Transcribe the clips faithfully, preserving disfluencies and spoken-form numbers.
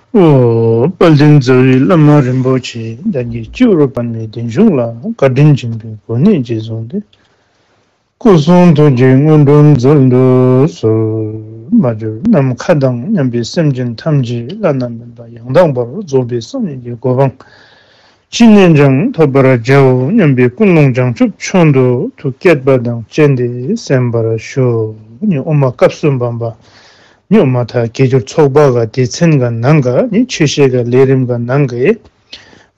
ཨོ། དཔལ་ལྡན་རྩ་བའི་བླ་མ་རིན་པོ་ཆེ། བདག་གིས་སྤྱི་བོར་པདྨའི་གདན་དྲངས་ལ། བཀའ་དྲིན་ཆེན་པོས་གོ་གནས་རྗེས་བཟུང་སྟེ། སྐུ་གསུང་ཐུགས་ཀྱི་དངོས་གྲུབ་མཛོད་དུ་གསོལ། མ་གྱུར་ནམ་མཁའ་དང་མཉམ་པའི་སེམས་ཅན་ཐམས་ཅད་བླ་ན་མེད་པ་ཡང་དག་པར་རྫོགས་པའི་སངས་རྒྱས་ཀྱི་གོ་འཕང་ཅི་ནས་ཀྱང་ཐོབ་པར་བྱའོ་སྙམ་པའི་ཀུན་སློང་བྱང་ཆུབ་མཆོག་ཏུ་ཐུགས་བསྐྱེད་པ་དང་བཅས་ཏེ་གསན་པར་ཞུ། ནི་ཨོ་མ་སྐབས་སུ་བབ་པ། ནི་ཨོ་མ་ད་དགེ་སྦྱོར་ཚོགས་པ་ག་སྡེ་ཚན་ག་ནང་ག་ནི་ཆོས་བཤད་ག་ལས་རིམ་ག་ནང་ག་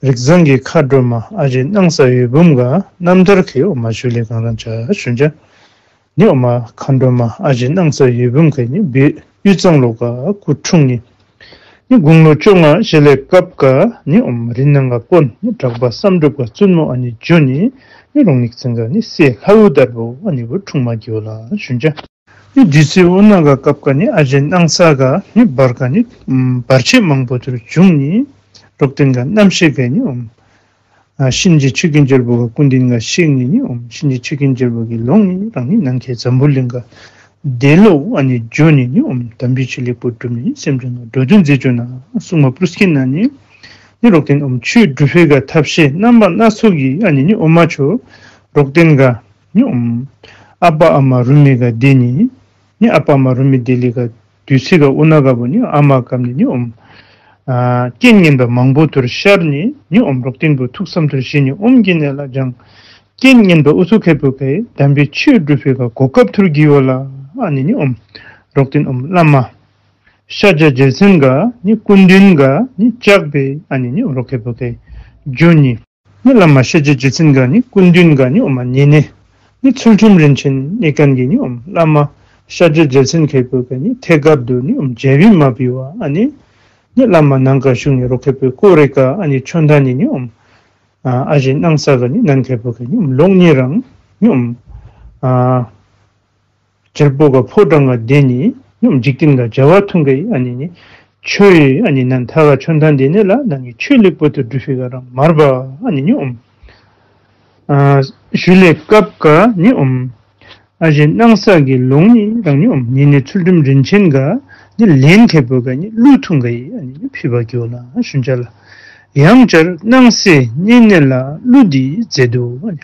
རིགས་བཟང་གི་མཁའ་འགྲོ་མ་ཨ་ཞེ་སྣང་ས་འོད་འབུམ་ག་རྣམ་ཐར་གྱི་ཨོ་མ་ཞུ་ལས་གང་རང་ཅ་ཞུན་ཅ། ནི་ཨོ་མ་མཁའ་འགྲོ་མ་ཨ་ཞེ་སྣང་ས་འོད་འབུམ་ག་ནི་བོད་དབུས་གཙང་ལུ་ག་སྐུ་འཁྲུངས་ནི། ནི་དགུང་ལོ་བཅོ་ལྔ་བཞེས་ལས་སྐབས་ག་ནི་ཨོ་མ་རི་ནང་ག་སྤོ་ནི་གྲགས་པ་བསམ་གྲུབ་ག་བཙུན་མོ་ཨ་ནི་འབྱོར་ནི། ནི་རོང་ནིག་ཚན་ག་ནི་སྲས་ལྷ་བུ་དར་པོ་ཨ་ནི་བུ་འཁྲུངས་མ་གི་ཝ་ལ་ཞུན་ཅ། ནི་དུས་ཚོད་ཨོ་ན་ག་སྐབས་ག་ནི་ཨ་ཞེ་སྣང་ས་ག་ནི་བར་ག་ནི་བར་ཆད་མང་པོ་ཐུར་བྱུང་ནི། རོག་སྟེང་ག་རྣམ་ཤེས་ག་ནི་ཨོ་མ་ཨ་གཤིན་རྗེ་ཆོས་ཀུན་རྒྱལ་པོ་ག་སྐུ་མདུན་ག་གཤེགས་ནི་ནི་ཨོ་མ་གཤིན་རྗེ་ཆོས་ཀུན་རྒྱལ་པོ་གི་ལོང་ནི་རང་ནི་ནང་གི་འཛམ་བུ་གླིང་ག་དེ་ལུ་ཨ་ནི་འབྱོར་ནི་ནི་ཨོ་མ་དམ་པའི་ཆོས་ལེགས་པོ་སྒྲུབ་ནི་སེམས་ཅན་ག་འགྲོ་དོན་མཛད་བཅུག་ན་གསུང་མ་པུ་རུ་སྐྱིན་ན་ནི། ནི་རོག་སྟེང་ཨོ་མ་ཆོས་སྒྲུབ་པའི་ག་ཐབས་ཤེས་རྣམ་པ་སྣ་ཚོགས་ཀྱི་ཨ་ནི་ནི་ཨོ་མ་ཆོ་རོག་སྟེང་ག་ནི་ཨོ་མ་ཨ་པ་ཨ་མ་རུ་མི་ག་དེ་ནི། ནི་ཨ་པ་ཨ་མ་རུ་མི་དེ་ལི་ག་དུས་ཚོད་ག་ཨོ་ན་ག་བུ་ནི་ཨ་མ་གམ་ནི་ནི་ཨོ་མ་ཨ་རྐྱེན་ངན་པ་མང་པོ་ཐུར་ཤར་ནི་ནི་ཨོ་མ་རོག་སྟེང་བུ་ཐུགས་བསམ་ཐུར་བཞེས་ནི་ཨོ་མ་གི་ནི་ལ་ལྗང་རྐྱེན་ངན་པ་ཨུ་ཚུགས་ཁེ་པོ་ག་དམ་པའི་ཆོས་སྒྲུབ་པའི་ག་གོ་སྐབས་ཐུར་གི་ཝ་ལ་ཨ་ནི་ནི་ཨོ་མ་རོག་སྟེང་ཨོ་མ་བླ་མ་ཤཱཀྱ་རྗེ་བཙུན་ག་ནི་སྐུ་མདུན་ག་ནི་བཅག་པའི་ཨ་ནི་ནི་ཨོ་མ་རོག་ཁེ་པོ་ག་འབྱོར་ནི། ནི་བླ་མ་ཤཱཀྱ་རྗེ་བཙུན་ག་ནི་སྐུ་མདུན་ག་ནི་ཨོ་མ་ཉེ་གནས་ནི་ཚུལ་ཁྲིམས་རིན་ཆེན་ནི་གན་གི་ནི་ཨོ་མ་བླ་མ་ཤཱཀྱ་རྗེ་བཙུན་ཁེ་པོ་ག་ནི་ཐད་ཀར་དུ་ནི་ཨོ་མ་མཇལ་བའི་མ་བི་ཝ་ཨ་ནི་ནི་བླ་མ་ནང་ག་བཞུགས་ནི་རོག་ཁེ་པོ་ཀོ་རེ་ག་ཨ་ནི་ཆོན་ཐ་ནི་ནི་ཨོ་མ་ཨ་ཨ་ཞེ་སྣང་ས་ག་ནི་ནང་ཁེ་པོ་ག་ནི་ཨོ་མ་ལོང་ནི་རང་ནི་ཨོ་མ་ཨ་རྒྱལ་པོ་ག་ཕོ་བྲང་ག་དེ་ནི་ནི་ཨོ་མ་འཇིག་རྟེན་ག་བྱ་བ་ཐུང་ག་ཨ་ནི་ནི་ཆོས་ཨ་ནི་ནང་ཐ་ག་ཆོན་ཐ་དེ་ནི་ལ་ནང་གི་ཆོས་ལེགས་པོ་ཐུར་སྒྲུབ་པའི་ག་རང་མར་བ་ཨ་ནི་ནི་ཨོ་མ་ཨ་ཞུ་ལས་སྐབས་ག་ནི་ཨོ་མ་ཨ་ཞེ་སྣང་ས་གི་ལོང་ནི་རང་ནི་ཨོ་མ་ཉེ་གནས་ཚུལ་ཁྲིམས་རིན་ཆེན་ག་ནི་ལན་ཁེ་པོ་ག་ནི་གླུ་ཐུང་ག་ཨ་ནི་ནི་ཕུལ་བ་གི་ཝ་ལ་ཞུན་ཅ་ལ། ཡང་བསྐྱར་སྣང་སྲིད་བསྙེན་གནས་ལ་གླུ་འདི་མཛད་དོ་ཨ་ནི།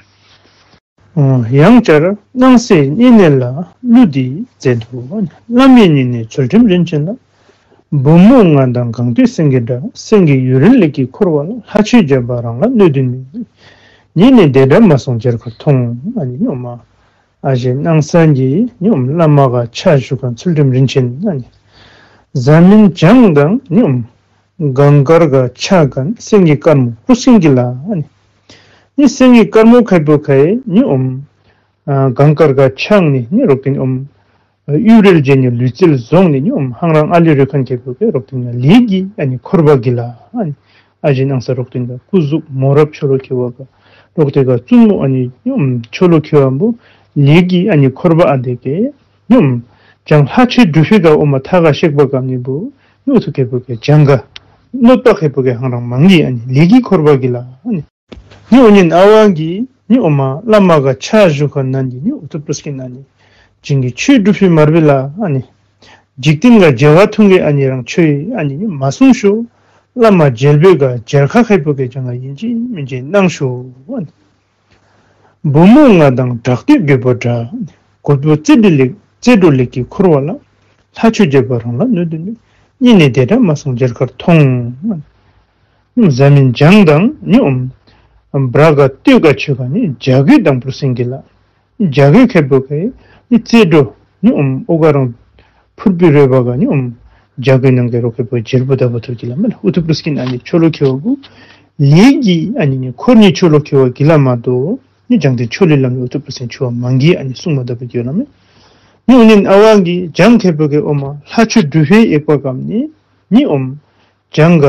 ཨོ་ཡང་བསྐྱར་སྣང་སྲིད་བསྙེན་གནས་ལ་གླུ་འདི་མཛད་དོ། བླ་མའི་བསྙེན་གནས་ཚུལ་ཁྲིམས་རིན་ཆེན་ལ། བུ་མོ་ང་དང་གང་འདོད་སེང་གེ་འདྲ། སེང་གེ་ཡུ་རལ་ལེགས་ཀྱི་འཁོར་བ་ལ། ལྷ་ཆོས་བྱེད་པ་རང་ལ་གནོད་དོན་མེད། ཉེ་གནས་དེ་འདྲ་མ་སོང་མཇལ་ཁར་མཐོང་། ཨ་ནི་ནི་ཨོ་མ་ཨ་ཞེ་སྣང་ས་གི་ནི་ཨོ་མ་བླ་མ་ག་ཕྱག་ཞུ་མཁན་ཚུལ་ཁྲིམས་རིན་ཆེན་ཨ་ནི། གཟའ་མིན་བྱང་དང་ནི་ཨོ་མ་གངས་དཀར་ག་ཕྱག་མཁན་སེང་གེ་དཀར་མོ་པུ་རུ་སྐྱིན་གི་ལ་ཨ་ནི། ནི་སེང་གེ་དཀར་མོ་ཁེ་པོ་ག་ནི་ཨོ་མ་ཨ་གངས་དཀར་ག་ཕྱག་ནི་ནི་རོག་སྟེང་ཨོ་མ་ཡུ་རལ་ཅན་ནི་ལུས་རྩལ་བཟུང་ནི་ནི་ཨོ་མ་ཧང་རང་ཨ་ལི་རུ་མཁན་ཁེ་པོ་ག་རོག་སྟེང་ལ་ལས་ཀྱི་ཨ་ནི་འཁོར་བ་གི་ལ་ཨ་ནི། ཨ་ཞེ་སྣང་ས་རོག་སྟེང་ག་སྐུ་གཟུགས་མོ་རབས་ཆོ་ལོ་ཁེ་བ་ག་རོག་སྟེང་ག་བཙུན་མོ་ཨ་ནི་ནི་ཨོ་མ་ཆོ་ལོ་ཁེ་བ་བུ་ལས་ཀྱི་ཨ་ནི་འཁོར་བ་ཨ་དེ་ག་ནི་ཨོ་མ་བྱང་ལྷ་ཆོས་སྒྲུབ་པའི་ག་ཨོ་མ་ཐ་ག་གཤེགས་པ་གམ་ནི་བུ་ནི་ཨུ་ཚུགས་ཁེ་པོ་ག་བྱང་ག་གནོད་པ་ཁེ་པོ་ག་ཧང་རང་མང་གི་ཨ་ནི་ལས་ཀྱི་འཁོར་བ་གི་ལ་ཨ་ནི། ནི་ཨོ་ཉིན་ཨ་ཝ་གི་ནི་ཨོ་མ་བླ་མ་ག་ཕྱག་ཞུ་མཁན་ནང་གི་ནི་ཨུ་ཐུ་པུ་རུ་སྐྱིན་ཨ་ནི་བྱིན་གྱིས་ཆོས་སྒྲུབ་པའི་མར་པའི་ལ་ཨ་ནི། འཇིག་རྟེན་ག་བྱ་བ་ཐུང་གི་ཨ་ནི་རང་ཆོས་ཨ་ནི་ནི་མ་གསུངས་ཤོ། བླ་མ་མཇལ་བའི་ག་མཇལ་ཁ་ཁེ་པོ་ག་བྱང་ག་ཨིན་ཅི་མིན་ཅི་གནང་ཤོ་ཨ་ནི། བུ་མོ་ང་དང་གྲགས་འདོད་རྒོད་པོ་འདྲ། རྒོད་པོ་རྩེ་འགྲོ་ལེགས་རྩེ་འགྲོ་ལེགས་ཀྱི་འཁོར་བ་ལ། ལྷ་ཆོས་བྱེད་པ་རང་ལ་གནོད་དོན་མེད། ཉེ་གནས་དེ་འདྲ་མ་སོང་མཇལ་ཁར་མཐོང་། གཟའ་མིན་བྱང་དང་ནི་ཨོ་མ་བྲག་ག་སྟོད་ག་ཆོས་ག་ནི་བྱ་རྒོད་དང་པུ་རུ་སྐྱིན་གི་ལ། བྱ་རྒོད་ཁེ་པོ་ག་ནི་རྩེ་འགྲོ་ནི་ཨོ་མ་ཨོ་ག་རང་ཕུར་པའི་རོལ་པ་ག་ནི་ཨོ་མ་བྱ་རྒོད་ནང་གི་རོ་ཁེ་པོ་ག་བྱེར་པོ་ད་པོ་ཐུར་གི་ལ་མེ་ལ་ཨུ་ཐུ་པུ་རུ་སྐྱིན་ཨ་ནི་ཆོ་ལོ་ཁེ་བ་གུ་ལས་ཀྱི་ཨ་ནི་ནི་འཁོར་ནི་ཆོ་ལོ་ཁེ་བ་གི་ལ་མ་གཏོགས་ནི་བྱང་དེ་ཆོ་ལོའི་ལམ་ནི་ཨུ་ཐུ་པུ་རུ་སྐྱིན་ཆོ་བ་མང་གི་ཨ་ནི་གསུང་མ་ད་པོ་གི་ལ་མེ། ནི་ཨོ་ཉིན་ཨ་ཝ་གི་བྱང་ཁེ་པོ་ག་ཨོ་མ་ལྷ་ཆོས་སྒྲུབ་པའི་ཨེག་པ་གམ་ནི་ནི་ཨོ་མ་བྱང་ག་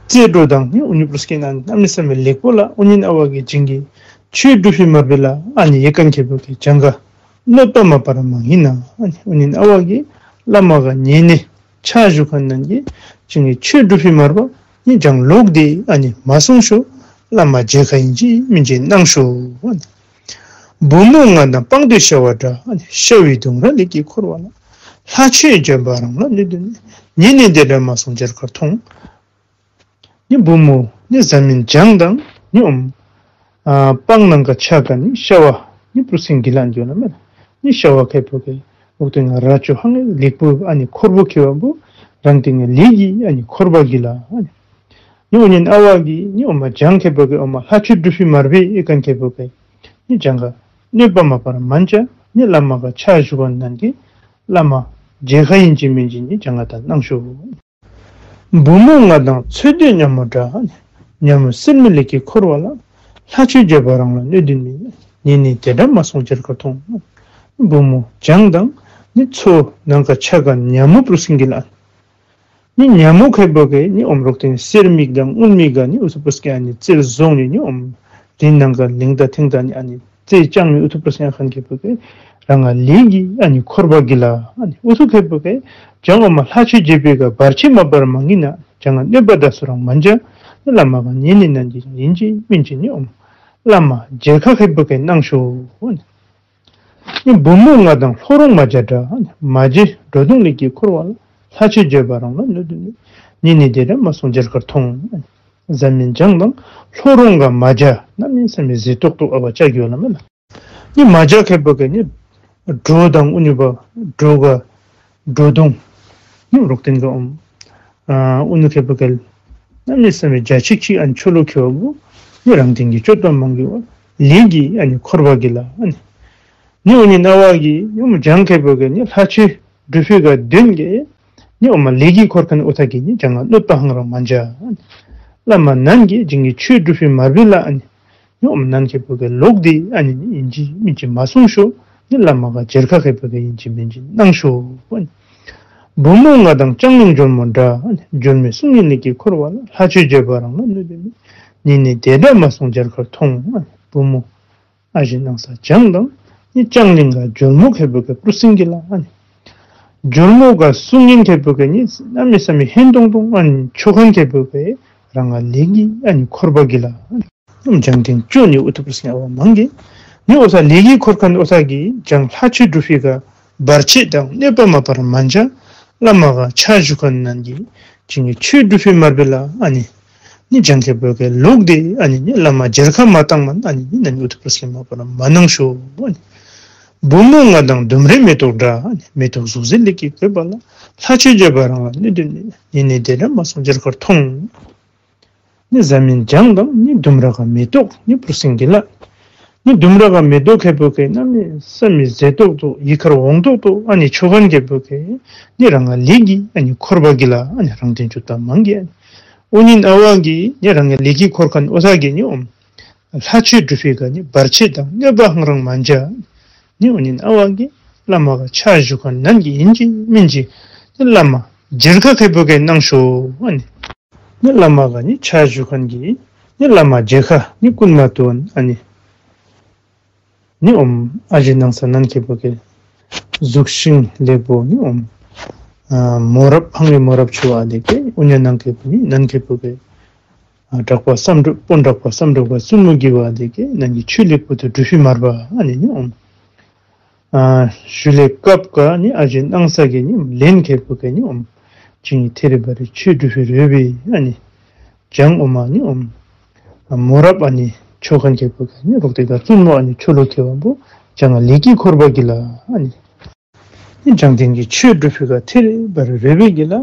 རྩེ་འགྲོ་དང་ནི་ཨུ་ཉུ་པུ་རུ་སྐྱིན་ཨ་ནི་གནམ་མེད་ས་མེད་ལེགས་པོ་ལ་ཨོ་ཉིན་ཨ་ཝ་གི་བྱིན་གྱིས་ཆོས་སྒྲུབ་པའི་མར་པའི་ལ་ཨ་ནི་ཡེ་ཀན་ཁེ་པོ་ག་བྱང་ག་གནོད་པ་མ་པ་ར་མང་ཨིན་ན་ཨ་ནི་ཨོ་ཉིན་ཨ་ཝ་གི་བླ་མ་ག་ཉེ་གནས་ཕྱག་ཞུ་མཁན་ནང་གི་བྱིན་གྱིས་ཆོས་སྒྲུབ་པའི་མར་པ་ནི་བྱང་ལོག་སྟེ་ཨ་ནི་མ་གསུངས་ཤོ། བླ་མ་མཇལ་ཁ་ཨིན་ཅི་མིན་ཅི་གནང་ཤོ་ཨ་ནི། བུ་མོ་ང་དང་དཔང་འདོད་ཤ་བ་འདྲ། ཤ་བའི་ལྡུམ་ར་ལེགས་ཀྱི་འཁོར་བ་ལ། ལྷ་ཆོས་བྱེད་པ་རང་ལ་གནོད་དོན་མེད། ཉེ་གནས་འདི་འདྲ་མ་སོང་མཇལ་ཁར་མཐོང་། ནི་བུམོ་ནི་བཟའ་མི་བྱང་དང་ནི་ཨོམ་ཨ་སྤང་ནང་ག་ཆ་ག་ནི་ཤ་བ་ནི་པུ་སིང་གི་ལན་གྱོ་ལ་མེ་ལ། ནི་ཤ་བ་ཁེ་པོ་ཀེ་འོག་ཏེ་ང་ར་ཅོ་ཧང་ལེགས་པོ་ཨ་ནི་འཁོར་བུ་ཁེ་བ་བུ་རང་ཏེ་ང་ལས་ཀྱི་ཨ་ནི་འཁོར་བ་གི་ལ་ཨ་ནི། ནི་འོ་ཉིན་ཨ་བ་གི་ནི་ཨོ་མ་བྱང་ཁེ་པོ་ཀེ་ཨོ་མ་ལྷ་ཆོས་སྒྲུབ་ཕི་མར་བེ་ཨེ་ཁན་ཁེ་པོ་ཀེ་ནི་བྱང་ག་གནོད་པ་མ་པར་མན་ཅ་ནི་བླ་མ་ག་ཕྱག་ཞུ་ག་ནན་གི་བླ་མ་མཇལ་ཁ་ཨིན་ཅི་མིན་ཅི་ནི་བྱང་ག་ད་གནང་ཤོ། བུམོ་ང་དང་འཚོལ་འདོད་ཉ་མོ་འདྲ། ཉ་མོ་གསེར་མིག་ལེགས་ཀྱི་འཁོར་བ་ལ། ལྷ་ཆོས་བྱེད་པ་རང་ལ་གནོད་འདོད་མེད། ཉེ་གནས་འདི་འདྲ་མ་སོང་མཇལ་ཁར་མཐོང་། བུམོ་བྱང་དང་ནི་མཚོ་ནང་ག་ཆ་ག་ཉ་མོ་པུ་སིང་གི་ལ། ནི་ཉ་མོ་ཁེ་པོ་ཀེ་ནི་ཨོམ་རོག་ཏེ་གསེར་མིག་དང་དངུལ་མིག་ག་ནི་ཨུ་ཚུ་པུ་སི་ཀེ་ཨ་ནི་རྩེར་བཟུང་ནི་ནི་ཨོམ་རི་ནང་ག་ལིང་ད་ཐིང་ད་ནི་ཨ་ནི་རྩེ་ཅང་མི་ཨུ་ཚུ་པུ་སིང་ཨ་ཁན་ཁེ་པོ་ཀེ་རང་ང་ལས་ཀྱི་ཨ་ནི་འཁོར་བ་གི་ལ་ཨ་ནི་ཨུ་ཚུ་ཁེ་པོ་ཀེ་བྱང་ཨོ་མ་ལྷ་ཆོས་བྱེད་པེ་ག་བར་ཆད་མ་པར་མང་གི་ན་བྱང་ང་གནོད་པ་ད་སུ་རང་མན་ཅ་ནི་བླ་མ་ག་ཉེ་གནས་ནན་གི་ཨིན་ཅི་མིན་ཅི་ནི་ཨོ་མ་བླ་མ་མཇལ་ཁ་ཁེ་པོ་ཀེ་གནང་ཤོ་ཨ་ནི། ནི་བུམོ་ང་དང་ལྷོ་རོང་མ་བྱ་འདྲ། མ་བྱ་འགྲོ་དོན་ལེགས་ཀྱི་འཁོར་བ་ལ། ལྷ་ཆོས་བྱེད་པ་རང་ལ་གནོད་འདོད་མེད། ཉེ་གནས་འདི་འདྲ་མ་སོང་མཇལ་ཁར་མཐོང་། བཟའ་མི་བྱང་དང་ལྷོ་རོང་ག་མ་བྱ་གནམ་མེད་ས་མེད་ཟེ་ཏོག་ཏོ་ཨ་བ་ཅ་གྱོ་ལ་མེ་ལ། ནི་མ་བྱ་ཁེ་པོ་ཀེ་ནི་འགྲོ་དང་ཨུ་ནུ་བ་འགྲོ་ག་འགྲོ་དོན་ནི་རོག་ཏེ་ག་ཨོམ་ཨ་ཨུ་ནུ་ཁེ་པོ་ཀེ་གནམ་མེད་ས་མེད་བྱ་ཆིག་ཆིག་ཨ་ནི་ཆོ་ལོ་ཁེ་བ་བུ་ནི་རང་ཏེ་གི་ཅོ་ཏོ་མང་གི་བ་ལས་ཀྱི་ཨ་ནི་འཁོར་བ་གི་ལ་ཨ་ནི། ནི་འོ་ཉིན་ཨ་བ་གི་ནི་ཨོ་མ་བྱང་ཁེ་པོ་ཀེ་ནི་ལྷ་ཆོས་སྒྲུབ་ཕི་ག་དོན་གི་ནི་ཨོ་མ་ལས་ཀྱི་འཁོར་ཁན་ཨོ་ཐ་གི་ནི་བྱང་ང་གནོད་པ་ཧང་རང་མན་ཅ། བླ་མ་ནན་གི་བྱིང་གི་ཆོས་སྒྲུབ་ཕི་མར་བེ་ལ་ཨ་ནི། ནི་ཨོ་མ་ནན་ཁེ་པོ་ཀེ་ལོག་སྟེ་ཨ་ནི་ནི་ཨིན་ཅི་མིན་ཅི་མ་གསུང་ཤོ། ནི་བླ་མ་ག་མཇལ་ཁ་ཁེ་པོ་ཀེ་ཨིན་ཅི་མིན་ཅི་གནང་ཤོ། བུམོ་ང་དང་ལྕང་གླིང་ཇོལ་མོ་འདྲ། ཇོལ་མོའི་གསུང་ཉན་ལེགས་ཀྱི་འཁོར་བ་ལ། ལྷ་ཆོས་བྱེད་པ་རང་ལ་གནོད་འདོད་མེད། ཉེ་གནས་འདི་འདྲ་མ་སོང་མཇལ་ཁར་མཐོང་། བུམོ་ཨ་ཞེ་གནང་ས་བྱང་དང་ནི་ལྕང་གླིང་ག་ཇོལ་མོ་ཁེ་པོ་ཀེ་པུ་སིང་གི་ལ་ཨ་ནི། ཇོལ་མོ་ག་གསུང་ཉན་ཁེ་པོ་ཀེ་ནི་གནམ་མེད་ས་མེད་ཧན་ཏོང་ཏོང་ཨ་ནི་ཆོ་ཁན་ཁེ་པོ་ཀེ་རང་ང་ལས་ཀྱི་ཨ་ནི་འཁོར་བ་གི་ལ་ཨ་ནི། ནི་བྱང་ཏེ་ཅོ་ནི་ཨུ་ཐུ་པུ་སིང་ཨ་བ་མང་གི། ནི་ཨོ་ཐ་ལས་ཀྱི་འཁོར་ཁན་ཨོ་ཐ་གི་བྱང་ལྷ་ཆོས་སྒྲུབ་ཕི་ག་བར་ཆད་དང་གནོད་པ་མ་པར་མན་ཅ། བླ་མ་ག་ཕྱག་ཞུ་ཁན་ནན་གི་བྱིང་གི་ཆོས་སྒྲུབ་ཕི་མར་བེ་ལ་ཨ་ནི། ནི་བྱང་ཁེ་པོ་ཀེ་ལོག་སྟེ་ཨ་ནི་ནི་བླ་མ་མཇལ་ཁ་མ་བཏང་མ་ཨ་ནི་ནི་ནན་ཨུ་ཐུ་པུ་སིང་མ་པར་མ་གནང་ཤོ་ཨ་ནི། བུམོ་ང་དང་ལྡུམ་རའི་མེ་ཏོག་འདྲ། མེ་ཏོག་གཟུགས་མཛེས་ལེགས་ཀྱི་བཀོད་པ་ལ། ལྷ་ཆོས་བྱེད་པ་རང་ལ་གནོད་འདོད་མེད། ཉེ་གནས་འདི་འདྲ་མ་སོང་མཇལ་ཁར་མཐོང་། ནི་བཟའ་མི་བྱང་དང་ནི་ལྡུམ་ར་ག་མེ་ཏོག་ནི་པུ་སིང་གི་ལ། ནི་ལྡུམ་ར་ག་མེ་ཏོག་ཁེ་པོ་ཀེ་གནམ་མེད་ས་མེད་ཟེ་ཏོག་ཏོ་ཡི་ཁར་འོང་ཏོག་ཏོ་ཨ་ནི་ཆོ་ཁན་ཁེ་པོ་ཀེ་ནི་རང་ང་ལས་ཀྱི་ཨ་ནི་འཁོར་བ་གི་ལ་ཨ་ནི་རང་ཏེ་ཅོ་ཏོ་མང་གི་ཨ་ནི། ཨོ་ཉིན་ཨ་བ་གི་ནི་རང་ང་ལས་ཀྱི་འཁོར་ཁན་ཨོ་ཐ་གི་ནི་ཨོམ། ལྷ་ཆོས་སྒྲུབ་ཕི་ག་ནི་བར་ཆད་དང་གནོད་པ་ཧང་རང་མན་ཅ། ནི་ཨོ་ཉིན་ཨ་བ་གི་བླ་མ་ག་ཕྱག་ཞུ་ཁན་ནན་གི་ཨིན་ཅི་མིན་ཅི་ནི་བླ་མ་མཇལ་ཁ་ཁེ་པོ་ཀེ་གནང་ཤོ་ཨ་ནི། ནི་བླ་མ་ག་ནི་ཕྱག་ཞུ་ཁན་གི་ནི་བླ་མ་མཇལ་ཁ་ནི་ཀུན་མ་ཏོན་ཨ་ནི། ནི་ཨོམ་ཨ་ཞེ་གནང་ས་ནན་ཁེ་པོ་ཀེ་གཟུགས་ཤིང་ལེགས་པོ་ནི་ཨོམ་ཨ་མོ་རབ་ཧང་ངེ་མོ་རབ་ཆུ་བ་ལེགས་ཀྱི་ཨུ་ཉ་ནང་ཁེ་པོ་ནི་ནན་ཁེ་པོ་ཀེ་ཨ་གྲགས་པ་བསམ་གྲུབ་དཔོན་གྲགས་པ་བསམ་གྲུབ་ག་བཙུན་མོ་གི་བ་ལེགས་ཀྱི་ནན་གི་ཆོས་ལེགས་པོ་ཏོ་སྒྲུབ་ཕི་མར་བ་ཨ་ནི་ནི་ཨོམ་ཨ་ཞུ་ལེ་སྐབས་ཀ་ནི་ཨ་ཞེ་གནང་ས་གི་ནི་ལན་ཁེ་པོ་ཀེ་ནི་ཨོམ་ཅིང་ཐེ་རི་བ་རི་ཆོས་སྒྲུབ་ཕི་རེ་བེ་ཨ་ནི། བྱང་ཨོ་མ་ནི་ཨོམ་མོ་རབ་ཨ་ནི་ཆོ་ཁན་ཁེ་པོ་ཀེ་ནི་རོག་ཏེ་ག་བཙུན་མོ་ཨ་ནི་ཆོ་ལོ་ཁེ་བ་བུ་བྱང་ང་ལས་ཀྱི་འཁོར་བ་གི་ལ་ཨ་ནི། ནི་བྱང་ཏེ་གི་ཆོས་སྒྲུབ་ཕི་ག་ཐེ་རི་བ་རི་རེ་བེ་གི་ལ་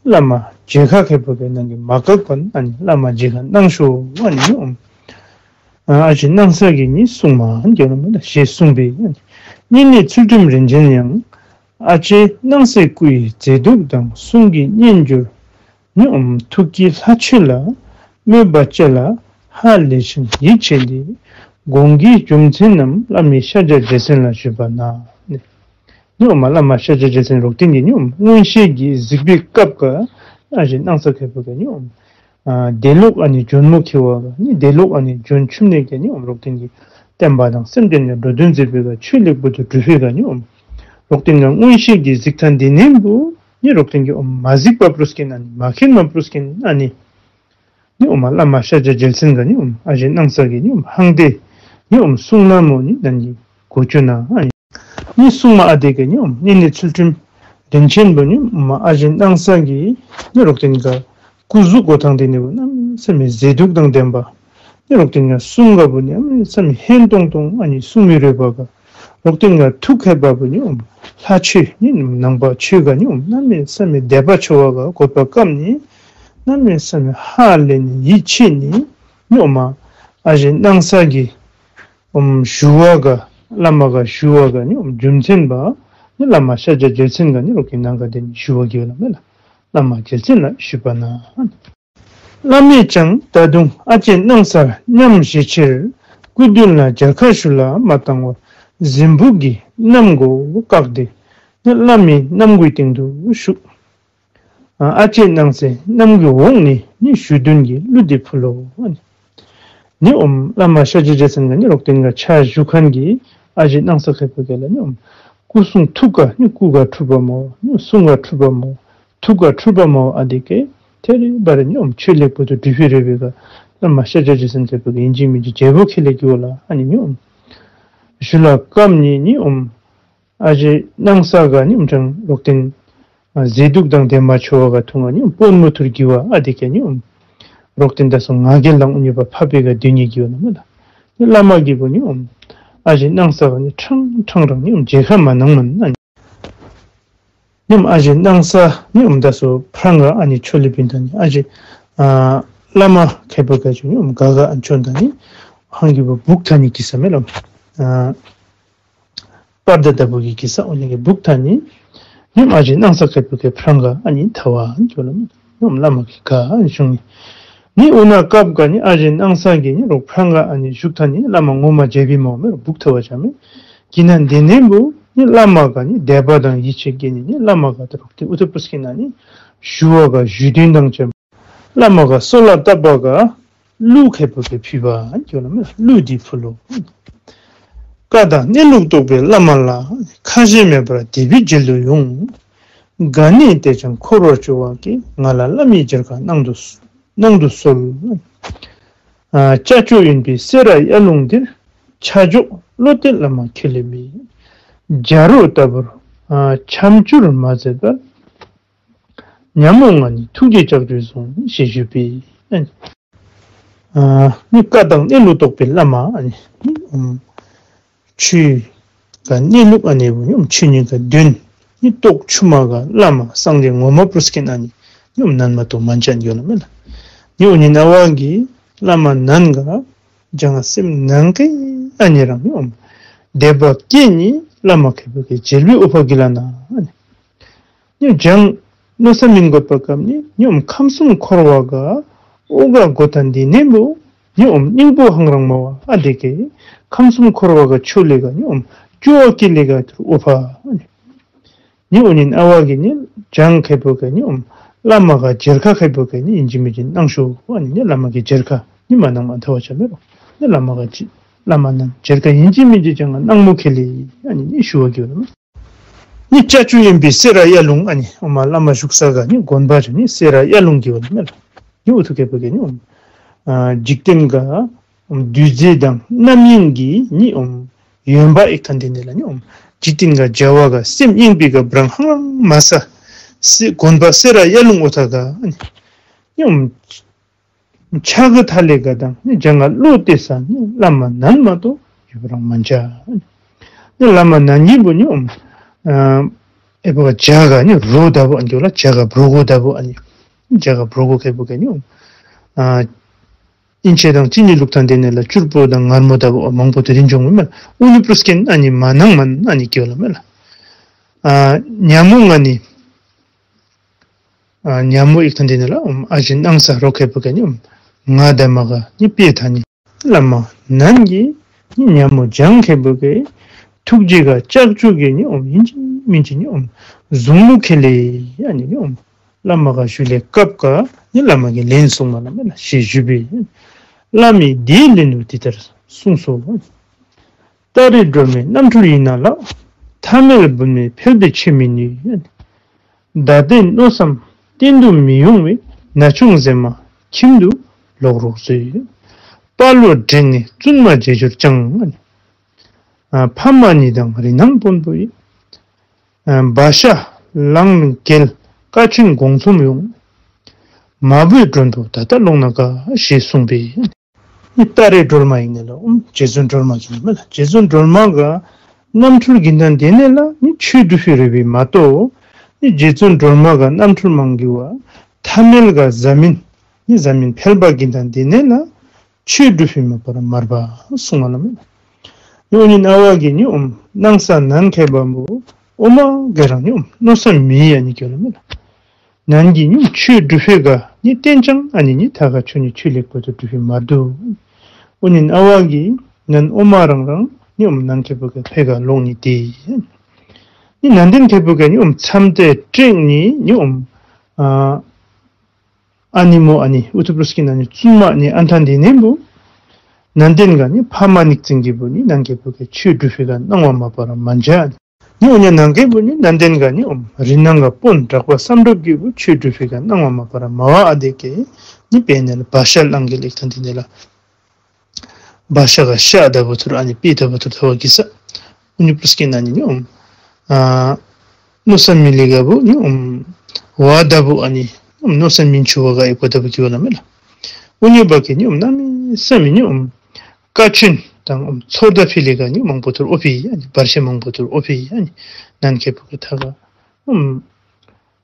བླ་མ་མཇལ་ཁ་ཁེ་པོ་ཀེ་ནན་གི་མ་བཀག་པ་ཨ་ནི་བླ་མ་མཇལ་ཁ་གནང་ཤོ་ཨ་ནི་ཨོམ། ཨ་ཞེ་གནང་ས་གི་ནི་གསུང་མ་ཨ་ནི་གྱོ་ལ་མེ་ལ་ཞེས་གསུངས་པས་ཨ་ནི། ཉེ་གནས་ཚུལ་ཁྲིམས་རིན་ཆེན་ཡང་། ཨ་ལྕེ་སྣང་གསལ་སྐུ་ཡི་མཛེས་སྡུག་དང་། གསུང་གི་སྙན་བརྒྱུད་ནི་ཨོམ་ཐུགས་ཀྱི་ལྷ་ཆོས་ལ། མོས་པ་བཅས་ལ་ཧ་ལས་ཤིང་ཡིད་ཆེས་ཏེ། དགོངས་ཀྱི་རྒྱུ་མཚན་རྣམས་བླ་མའི་ཤཱཀྱ་རྒྱལ་མཚན་ལ་ཞུས་པ་ན། ནི་ཨོ་མ་བླ་མ་ཤཱཀྱ་རྒྱལ་མཚན་རོག་ཏེ་གི་ནི་ཨོ་མ་མངོན་ཤེས་ཀྱིས་གཟིགས་པའི་སྐབས་ཀ་ཨ་ཞེ་གནང་ས་ཁེ་པོ་ཀེ་ནི་ཨོ་མ་ཨ་དེ་ལོག་ཨ་ནི་ཇོན་མོ་ཁེ་བ་ནི་དེ་ལོག་ཨ་ནི་ཇོན་ཆུམ་ནེ་ཀེ་ནི་ཨོ་མ་རོག་ཏེ་གི་བསྟན་པ་དང་སེམས་ཅན་ལ་འགྲོ་དོན་མཛད་པའི་ག་ཆོས་ལེགས་པོ་ཏོ་སྒྲུབ་ཕི་ག་ནི་ཨོ་མ་རོག་ཏེ་གི་མངོན་ཤེས་ཀྱིས་གཟིགས་ཐངས་དེ་ནེམ་བུ་ནི་རོག་ཏེ་གི་ཨོ་མ་མ་གཟིགས་པ་པུ་རུས་ཀེན་ཨ་ནི་མ་མཁྱེན་མ་པུ་རུས་ཀེན་ཨ་ནི། ནི་ཨོ་མ་བླ་མ་ཤཱཀྱ་རྒྱལ་མཚན་ག་ནི་ཨོ་མ་ཨ་ཞེ་གནང་ས་གི་ནི་ཨོ་མ་ཧང་ཏེ་ནི་ཨོ་མ་གསུང་ན་མོ་ནི་ནན་གི་གོ་ཅོ་ན་ཨ་ནི། ནི་གསུང་མ་ཨ་དེ་གི་ནི་ཨོ་མ་ཉེ་གནས་ཚུལ་ཁྲིམས་ དྲིན་ཆེན་པོ་ནི་མ་ཨ་ཞེ་སྣང་ས་གི་ནི་རོག་ཏེན་ག་སྐུ་གཟུགས་གོ་ཐང་དེ་ནི་བུ་གནམ་མེད་ས་མེད་མཛེས་སྡུག་དང་ལྡན་པ། ནི་རོག་ཏེན་ག་གསུང་ག་བུ་ནི་གནམ་མེད་ས་མེད་ཧན་ཏོང་ཏོང་ཨ་ནི་གསུང་མི་རུས་པ་ག། རོག་ཏེན་ག་ཐུགས་མཁས་པ་བུ་ནི་ཨོམ་ལྷ་ཆོས་ནི་ནང་པ་ཆོས་ག་ནི་ཨོམ་གནམ་མེད་ས་མེད་དད་པ་ཆེ་བ་ག་གོ་བ་སྐམ་ནི་གནམ་མེད་ས་མེད་ཧ་ལས་ནི་ཡིད་ཆེས་ནི་ནི་ཨོམ་ཨ་ཞེ་སྣང་ས་གི་ཨོམ་ཞུ་བ་ག་བླ་མ་ག་ཞུ་བ་ག་ནི་ཨོམ་རྒྱུ་མཚན་པ་ནི་བླ་མ་ཤཱཀྱ་རྗེ་བཙུན་ག་ནི་རོག་ཏེན་ནང་ག་དེ་ནི་ཞུ་བ་གི་བླ་མ་ལ་བླ་མ་རྗེ་བཙུན་ལ་ཞུས་པ་ན། བླ་མས་ཀྱང་ད་དུང་ཨ་ཅེ་སྣང་སར་མཉམ་བཞེས་ཕྱིར། སྐུ་མདུན་ལ་མཇལ་ཁ་ཞུ་ལ་མ་བཏང་བར། གཟིམ་ཕུག་གི་གནམ་སྒོ་བཀག་སྟེ། ནི་བླ་མའི་རྣམ་སྒོའི་སྟེང་དུ་བཞུགས། ཨ་ཅེ་སྣང་སའི་རྣམ་སྒོའི་འོག་ནས་ནི་ཞུ་འདོན་གྱི་གླུ་འདི་ཕུལ་ལོ། ནི་ཨོམ་བླ་མ་ཤཱཀྱ་རྗེ་བཙུན་ག་ནི་རོག་ཏེན་ག་ཕྱག་ཞུ་མཁན་གྱི་ཨ་ཞེ་སྣང་ས་མཁས་པོ་ག་ལ་ནི་ཨོམ་སྐུ་གསུང་ཐུགས་ག་ནི་སྐུ་ག་འཁྲུལ་པ་མོ་ནི་གསུང་ག་འཁྲུལ་པ་མོ་ཐུགས་ག་འཁྲུལ་པ་མོ་ཨ་དེ་ག་ཐེ་རེ་བ་རེ་ནི་ཨོམ་ཆོས་ལེགས་པོ་དུ་སྒྲུབ་ཕི་རེ་བེ་ག་བླ་མ་ཤཱཀྱ་རྗེ་བཙུན་མཁས་པོ་ག་ཨིན་ཅི་མིན་ཅི་རྗེ་བོ་ཁེ་ལེ་གི་བོ་ལ་ཨ་ནི་ནི་ཨོམ་ཞུ་ལ་སྐམ་ནི་ནི་ཨོམ་ཨ་ཞེ་སྣང་ས་ག་ནི་ཨོམ་ཀྱང་རོག་ཏེན་ཨ་མཛེས་སྡུག་དང་ལྡན་པ་ཆེ་བ་ག་ཐུང་ང་ནི་ཨོམ་དཔོན་མོ་ཐུར་གི་བ་ཨ་དེ་ག་ནི་ཨོམ་རོག་ཏེན་ད་སོ་ང་གེ་ལང་ཨུ་ནི་བ་ཕ་པེ་ག་དུ་ནི་གི་བ་ན་མེ་ལ། ནི་བླ་མ་གི་བུ་ནི་ཨོམ་ཨ་ཞེ་སྣང་ས་ག་ནི་ཕྲང་ཕྲང་རང་ནི་ཨོམ་མཇལ་ཁ་མ་གནང་མ་ན་ནི་ཨོམ་ཨ་ཞེ་སྣང་ས་ནི་ཨོམ་ད་སོ་ཕྲང་ག་ཨ་ནི་ཆོ་ལེ་བིན་ད་ནི་ཨ་ཞེ་ཨ་བླ་མ་མཁས་པོ་ག་ཅུ་ནི་ཨོམ་ག་ག་ཨ་ཆོན་ད་ནི་ཧང་གི་བུ་བུག་ཐ་ནི་གི་ས་མེ་ལ་ཨ་པར་དེ་ལྟ་བུ་གི་གི་ས་འོ་ནི་གི་བུག་ཐ་ནི། ནི་ཨ་ཞེ་སྣང་ས་མཁས་པོ་གི་ཕྲང་ག་ཨ་ནི་ཐ་བ་ཨ་ནི་ཅོ་ལ་མེ། ནི་བླ་མ་གི་ག་ཨ་ནི་ཞུང་ནི། ནི་འོ་ན་སྐབས་ག་ནི་ཨ་ཞེ་སྣང་ས་གི་ནི་རོག་ཕྲང་ག་ཨ་ནི་བཞུགས་ཐ་ནི་བླ་མ་ངོ་མ་མཇལ་བི་མོ་མེ་རོག་བུག་ཐ་བ་ཅ་མེ། གི་ན་འདི་ནི་བུ་ནི་བླ་མ་ག་ནི་དད་པ་དང་ཡིད་ཆེས་གི་ནི་ནི་བླ་མ་ག་ད་རོག་ཏེ་ཨུ་ཐུ་པུས་ཀི་ན་ནི་ཞུ་བ་ག་ཞུ་དོན་དང་ཅ་མེ། བླ་མ་ག་སོ་ལ་བཏབ་པ་ག་གླུ་མཁས་པོ་གི་ཕུལ་བ་ཨ་ནི་ཅོ་ལ་མེ་གླུ་འདི་ཕུལ་ལོ། བཀའ་དང་གནས་ལུགས་རྟོགས་པའི་བླ་མ་ལ། ཁ་ཞེ་མེད་པར་དད་པའི་རྒྱལ་དུ་ཡོང་། ག་ནི་དེ་ཀྱང་འཁོར་བར་སྐྱོ་བ་སྐྱེས། ང་ལ་བླ་མའི་མཇལ་ཁ་གནང་དུ་གནང་དུ་གསོལ། ཨ་ཅ་ཅོ་གཡོན་པའི་སེ་ར་ཡར་ལུང་འདིར། ཆ་འཇོག་བློ་གཏད་བླ་མ་ཁྱེད་ལས་མེད། བྱ་རོག་ལྟ་བུར་ཨ་འཆམ་སྤྱོད་མ་མཛད་པར། ཉ་མོ་ང་ནི་ཐུགས་རྗེའི་ལྕགས་ཀྱུས་བཟུང་། ཞེས་ཞུས་པས། ཨ་ནི་བཀའ་དང་གནས་ལུགས་རྟོགས་པའི་བླ་མ་ཨ་ནི་ཨུམ་ཆོས་ག་གནས་ལུགས་ཨ་ནི་བུ་ནི་ཨུམ་ཆོས་ཉིད་ག་དོན་ནི་རྟོགས་ཆུ་མ་ག་བླ་མ་སངས་རྒྱས་ངོ་མ་པུས་ཀི་ན་ནི་ནི་ཨུམ་ནན་མ་ཏོ་མན་ཅན་ཡོད་ལ་མེ་ལ། ནི་འོ་ནི་ན་བ་གི་བླ་མ་ནན་ག་ཇང་སེམས་ནང་གི་ཨ་ནི་རང་ནི་ཨུམ་དད་པ་སྐྱེ་ནི་བླ་མ་མཁས་པོ་གི་མཇལ་བའི་འོ་ཕ་གི་ལ་ན་ཨ་ནི། ནི་ཇང་མནོ་ས་མིན་དགོས་པ་སྐབས་ནི་ནི་ཨུམ་ཁམས་གསུམ་འཁོར་བ་ག་འོ་ག་གོ་ཐ་འདི་ནི་བུ་ནི་ཨུམ་སྙིང་པོ་ཧང་རང་མ་བ་ཨ་དེ་གི་ཁམས་གསུམ་འཁོར་བ་ག་ཆོ་ལེ་ག་ནི་ཨུམ་སྐྱོ་བ་སྐྱེ་ལེ་ག་ཐུར་འོ་ཕ་ཨ་ནི། ནི་འོ་ནི་ན་བ་གི་ནི་ཇང་མཁས་པོ་ག་ནི་ཨུམ་བླ་མ་ག་མཇལ་ཁ་མཁས་པོ་ག་ནི་ཨིན་ཅི་མིན་ཅི་གནང་ཤོ་ཨ་ནི་ནི་བླ་མ་གི་མཇལ་ཁ་ནི་མ་གནང་མ་ཐ་བ་ཆ་མེ་རོ། ནི་བླ་མ་ག་ཅི་བླ་མ་ན་མཇལ་ཁ་ཨིན་ཅི་མིན་ཅི་ཇང་ག་གནང་མོ་ཁེ་ལེ་ཨ་ནི་ནི་ཞུ་བ་གི་རོ། ནི་ཅ་ཅུ་གཡོན་པའི་སེ་ར་ཡར་ལུང་ཨ་ནི་ཨོ་མ་བླ་མ་བཞུགས་ས་ག་ནི་དགོན་པ་ཅིག་ནི་སེ་ར་ཡར་ལུང་གི་བ་ནི་མེ་ལ། ནི་འུ་ཐུ་མཁས་པོ་ག་ནི་ཨོ་མ་ཨ་འཇིག་རྟེན་ག་ཨོ་མ་བདུད་རྩི་དང་རྣམ་གཡེང་གི་ནི་ཨོ་མ་ཡོན་པ་ཨིག་ཐན་དེ་ནི་ལ་ནི་ཨོ་མ་འཇིག་རྟེན་ག་བྱ་བ་ག་སེམས་གཡེང་བི་ག་བྲང་ཧང་ཧང་མ་ས་སེ་དགོན་པ་སེ་ར་ཡར་ལུང་འོ་ཐ་ག་ཨ་ནི་ནི་ཨོ་མ་ཕྱག་གི་ཐ་ལེ་ག་དང་ནི་ཇང་ག་བློ་གཏད་ས་ནི་བླ་མ་ནན་མ་ཏོ་ཡོད་རང་མན་ཅ། ནི་བླ་མ་ནན་གི་བུ་ནི་ཨོ་མ་ཨ་ཨེ་བ་ག་བྱ་ག་ནི་རོ་ད་བུ་ཨ་ནི་ལ་བྱ་ག་བྲོ་གོ་ད་བུ་ཨ་ནི་བྱ་ག་བྲོ་གོ་མཁས་པོ་ག་ནི་ཨོ་མ་ཨ་ཨིན་ཆེ་དང་ཅི་ནི་ལུག་ཐང་དེ་ནི་ལ་བཅུར་པོ་དང་ངར་མོ་ད་བུ་མང་པོ་དེ་རིན་འབྱུང་མི་མེ་ལ། ཨུ་ནི་པུས་ཀིན་ཨ་ནི་མ་ནང་མན་ཨ་ནི་སྐྱེ་བ་ལ་མེ་ལ། ཨ་ཉ་མོ་ང་ནི་ཨ་ཉ་མོ་ཨིག་ཐན་དེ་ནི་ལ་ཨོ་མ་ཨ་ཞེ་སྣང་ས་རོ་མཁས་པོ་ག་ནི་ཨོ་མ་ང་ད་མ་ག་ནི་དཔེ་ཐ་ནི་བླ་མ་ནན་གི་ནི་ཉ་མོ་ཇང་མཁས་པོ་གི་ཐུགས་རྗེ་ག་ལྕགས་ཀྱུ་གི་ནི་ཨོ་མ་ཨིན་ཅི་མིན་ཅི་ནི་ཨོ་མ་བཟུང་མོ་ཁེ་ལེ་ཨ་ནི་ནི་ཨོ་མ་བླ་མ་ག་ཞུ་ལེ་སྐབས་ག་ནི་བླ་མ་གི་ལན་གསུང་མ་ལ་མེ་ལ་ཞེས་ཞུས་པས། བླ་མས་དེའི་ལན་དུ་འདི་ལྟར་གསུངས་སོ། སྟ་རེ་སྒྲོལ་མའི་རྣམ་འཕྲུལ་ཡིན་ན་ལགས། ཐ་མལ་བུད་མེད་འཕེལ་བདེ་ཆེ་མི་ནུས། བདག་ལྟའི་མནོ་བསམ་གཏན་དུ་མི་ཡོང་བས། ན་ཆུང་མཛེས་མ་ཁྱིམ་དུ་ལོག་རོགས་མཛོད། དཔའ་བློ་འགྲན་ནས་བཙུན་མ་བྱེད་འགྱུར་ཀྱང་། ཨ་ཕ་མ་གཉིས་དང་རི་ནང་དཔོན་པོ་ཡི། ཨ་བ་ཤ་ ལང་ལང་གྱེལ། ཀ་ཆེན་དགོངས་འཛོམས་ཡོང་། མ་བུའི་མགྲོན་པོ་ད་ལྟ་ཀློང་ན་དགའ། ཞེས་གསུངས་པས། ནི་སྟ་རེ་སྒྲོལ་མ་ཨིན་ན་ལོ། ཨུམ་རྗེ་བཙུན་སྒྲོལ་མ་གི་ནི་མེ་ལ། རྗེ་བཙུན་སྒྲོལ་མ་ག་རྣམ་འཕྲུལ་གྱི་ནང་དེ་ནས་ལ་ནི་ཆོས་སྒྲུབ་པའི་རེ་བའི་མ་གཏོགས། ནི་རྗེ་བཙུན་སྒྲོལ་མ་ག་རྣམ་འཕྲུལ་མང་གི་བ། ཐ་མལ་ག་བཟའ་མིན། ནི་བཟའ་མིན་ཕལ་པ་གི་ནང་དེ་ནས་ལ་ཆོས་སྒྲུབ་པའི་མ་པ་ར་མར་པ་གསུང་བ་ལ་མེ་ལ། ནི་ཨོ་ནི་ཨ་བ་གི་ནི་ཨུམ་སྣང་ས་ནན་མཁས་པ་མོ་ཨོ་མ་ག་རང་ནི་ཨུམ་མནོ་ས་མི་ཡ་ནི་གྱོ་ལ་མེ་ལ། ནན་གྱི་ནི་ཆོས་སྒྲུབ་པའི་ག་ནི་བསྟན་ཅང་ཨ་ནི་ནི་ཐ་ག་ཆོས་ནི་ཆོས་ལེགས་པོ་དུ་སྒྲུབ་པའི་མ་འདུག། ཨོ་ནི་ཨ་བ་གི་ནན་ཨོ་མ་རང་རང་ནི་ཨུམ་ནན་མཁས་པོ་ག་ཕེ་ག་ལོང་ནི་དེ། ནི་ནན་ཏན་མཁས་པོ་ག་ནི་ཨུམ་མཚམས་དེ་ཀྲེང་ནི་ནི་ཨུམ་ཨ་ཨ་ནི་མོ་ཨ་ནི་ཨུ་ཐུ་པྲུས་ཀི་ན་ནི་བཙུན་མ་ནི་ཨན་ཐན་དེ་ནི་བུ། ནན་ཏན་ག་ནི་ཕ་མ་ནིག་ཙིང་གི་བུ་ནི་ནན་མཁས་པོ་ག་ཆོས་སྒྲུབ་པའི་ག་སྣང་བ་མ་པ་ར་མ་འཇའ། ནི་ཨོ་ཉ་ནང་གི་བུ་ནི་ནན་ཏན་ག་ནི་ཨུམ་རི་ནང་ག་དཔོན་དྲག་པ་བསམ་གྲུབ་ཀྱི་བུ་ཆོས་སྒྲུབ་པའི་ག་སྣང་བ་མ་པ་ར་མ་བ་ཨ་དེ་ཀེ་ནི་པེ་ནེ་ལ་བ་ཤ་ལང་གི་ལེགས་ཐན་དེ་ནེ་ལ་བ་ཤ་ག་ཤ་ད་བུ་ཐུར་ཨ་ནི་པི་ད་བུ་ཐུར་ཐ་བ་གི་ས་ཨུ་ནི་པྲུས་ཀི་ན་ནི་ནི་ཨུམ་ཨ་མནོ་ས་མི་ལི་ག་བུ་ནི་ཨུམ་བ་ད་བུ་ཨ་ནི་ཨུམ་མནོ་ས་མིན་ཆུ་བ་ག་ཨི་པོ་ད་བུ་གི་བ་ལ་མེ་ལ། ཨུ་ནི་བ་གི་ནི་ཨུམ་ན་མི་ས་མི་ནི་ཨུམ་ཀ་ཆུན་དང་ཨུམ་ཚོར་ད་ཕི་ལི་ག་ནི་མང་པོ་ཐུར་ཨོ་ཕི་ཨ་ནི་བར་ཤ་མང་པོ་ཐུར་ཨོ་ཕི་ཨ་ནི་ནན་མཁས་པོ་ག་ཐ་ག་ཨུམ་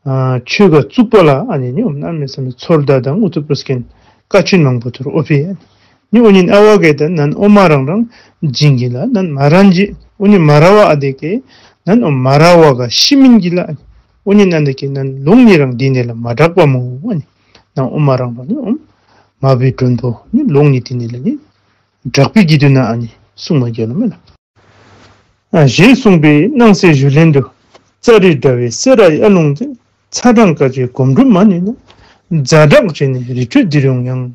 ཨ་ཆོས་ག་བཙུགས་པ་ལ་ཨ་ནི་ནི་ཨུམ་ན་མི་ས་མི་ཚོར་ད་དང་ཨུ་ཐུ་པྲུས་ཀིན་ཀ་ཆུན་མང་པོ་ཐུར་ཨོ་ཕི་ཨ་ནི་ནི་ཨོ་ཉིན་ཨ་བ་གེ་ད་ནན་ཨོ་མ་རང་རང་འཇིང་གི་ལ་ནན་མ་རང་འཇིང་ཨུ་ནི་མ་ར་བ་ཨ་དེ་ཀེ་ནན་ཨོ་མ་ར་བ་ག་ཤི་མིན་གི་ལ་ཨ་ནི་ཨོ་ཉིན་ཨ་དེ་ཀེ་ནན་ལོང་ནི་རང་དེ་ནེ་ལ་མ་དྲག་པ་མོ་ཨ་ནི་ནན་ཨོ་མ་རང་རང་ནི་ཨུམ་མ་བུའི་མགྲོན་པོ་ནི་ལོང་ནི་དེ་ནེ་ལ་ནི་དྲག་པའི་གི་དུ་ན་ཨ་ནི་གསུང་མ་གྱོ་ལ་མེ་ལ། ཨ་ཞེས་གསུངས་པའི་སྣང་གསལ་ཞུ་ལེན་དུ། ཙ་རི་དྲ་བའི་སེ་ར་ཡ་ལུང་དེ། ཚ་གྲང་དཀའ་སྤྱད་གོམ་སྒྲུབ་མ་ནུས་ན། ཛ་དྲག་བྱས་ནས་རི་ཁྲོད་འདིར་ཡོང་ཡང་།